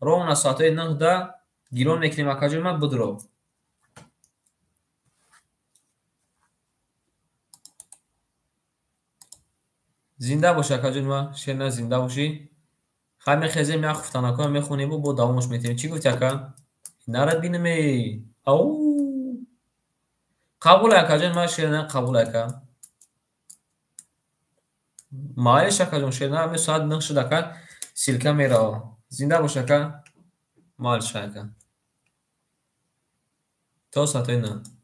ровно соатҳои 9 да гирон мекунем, акаҷон ман, бидро. Зинда бошӣ, акаҷон ман, шерна, зинда бошӣ. Хай, мехезем, як хуфтанакҳоям мехонему бо давомаш метиҳем. Чӣ гуфти, ака? Нарад бинаме. Ау! Қабул, акаҷон ман, шерна, қабул, ака. Майлиш, акаҷон, шерна, ҳамин соат 9 шуд, ака, ссылка мерава. Зинда бош, ака. Майлиш, ака. То соатҳои 9.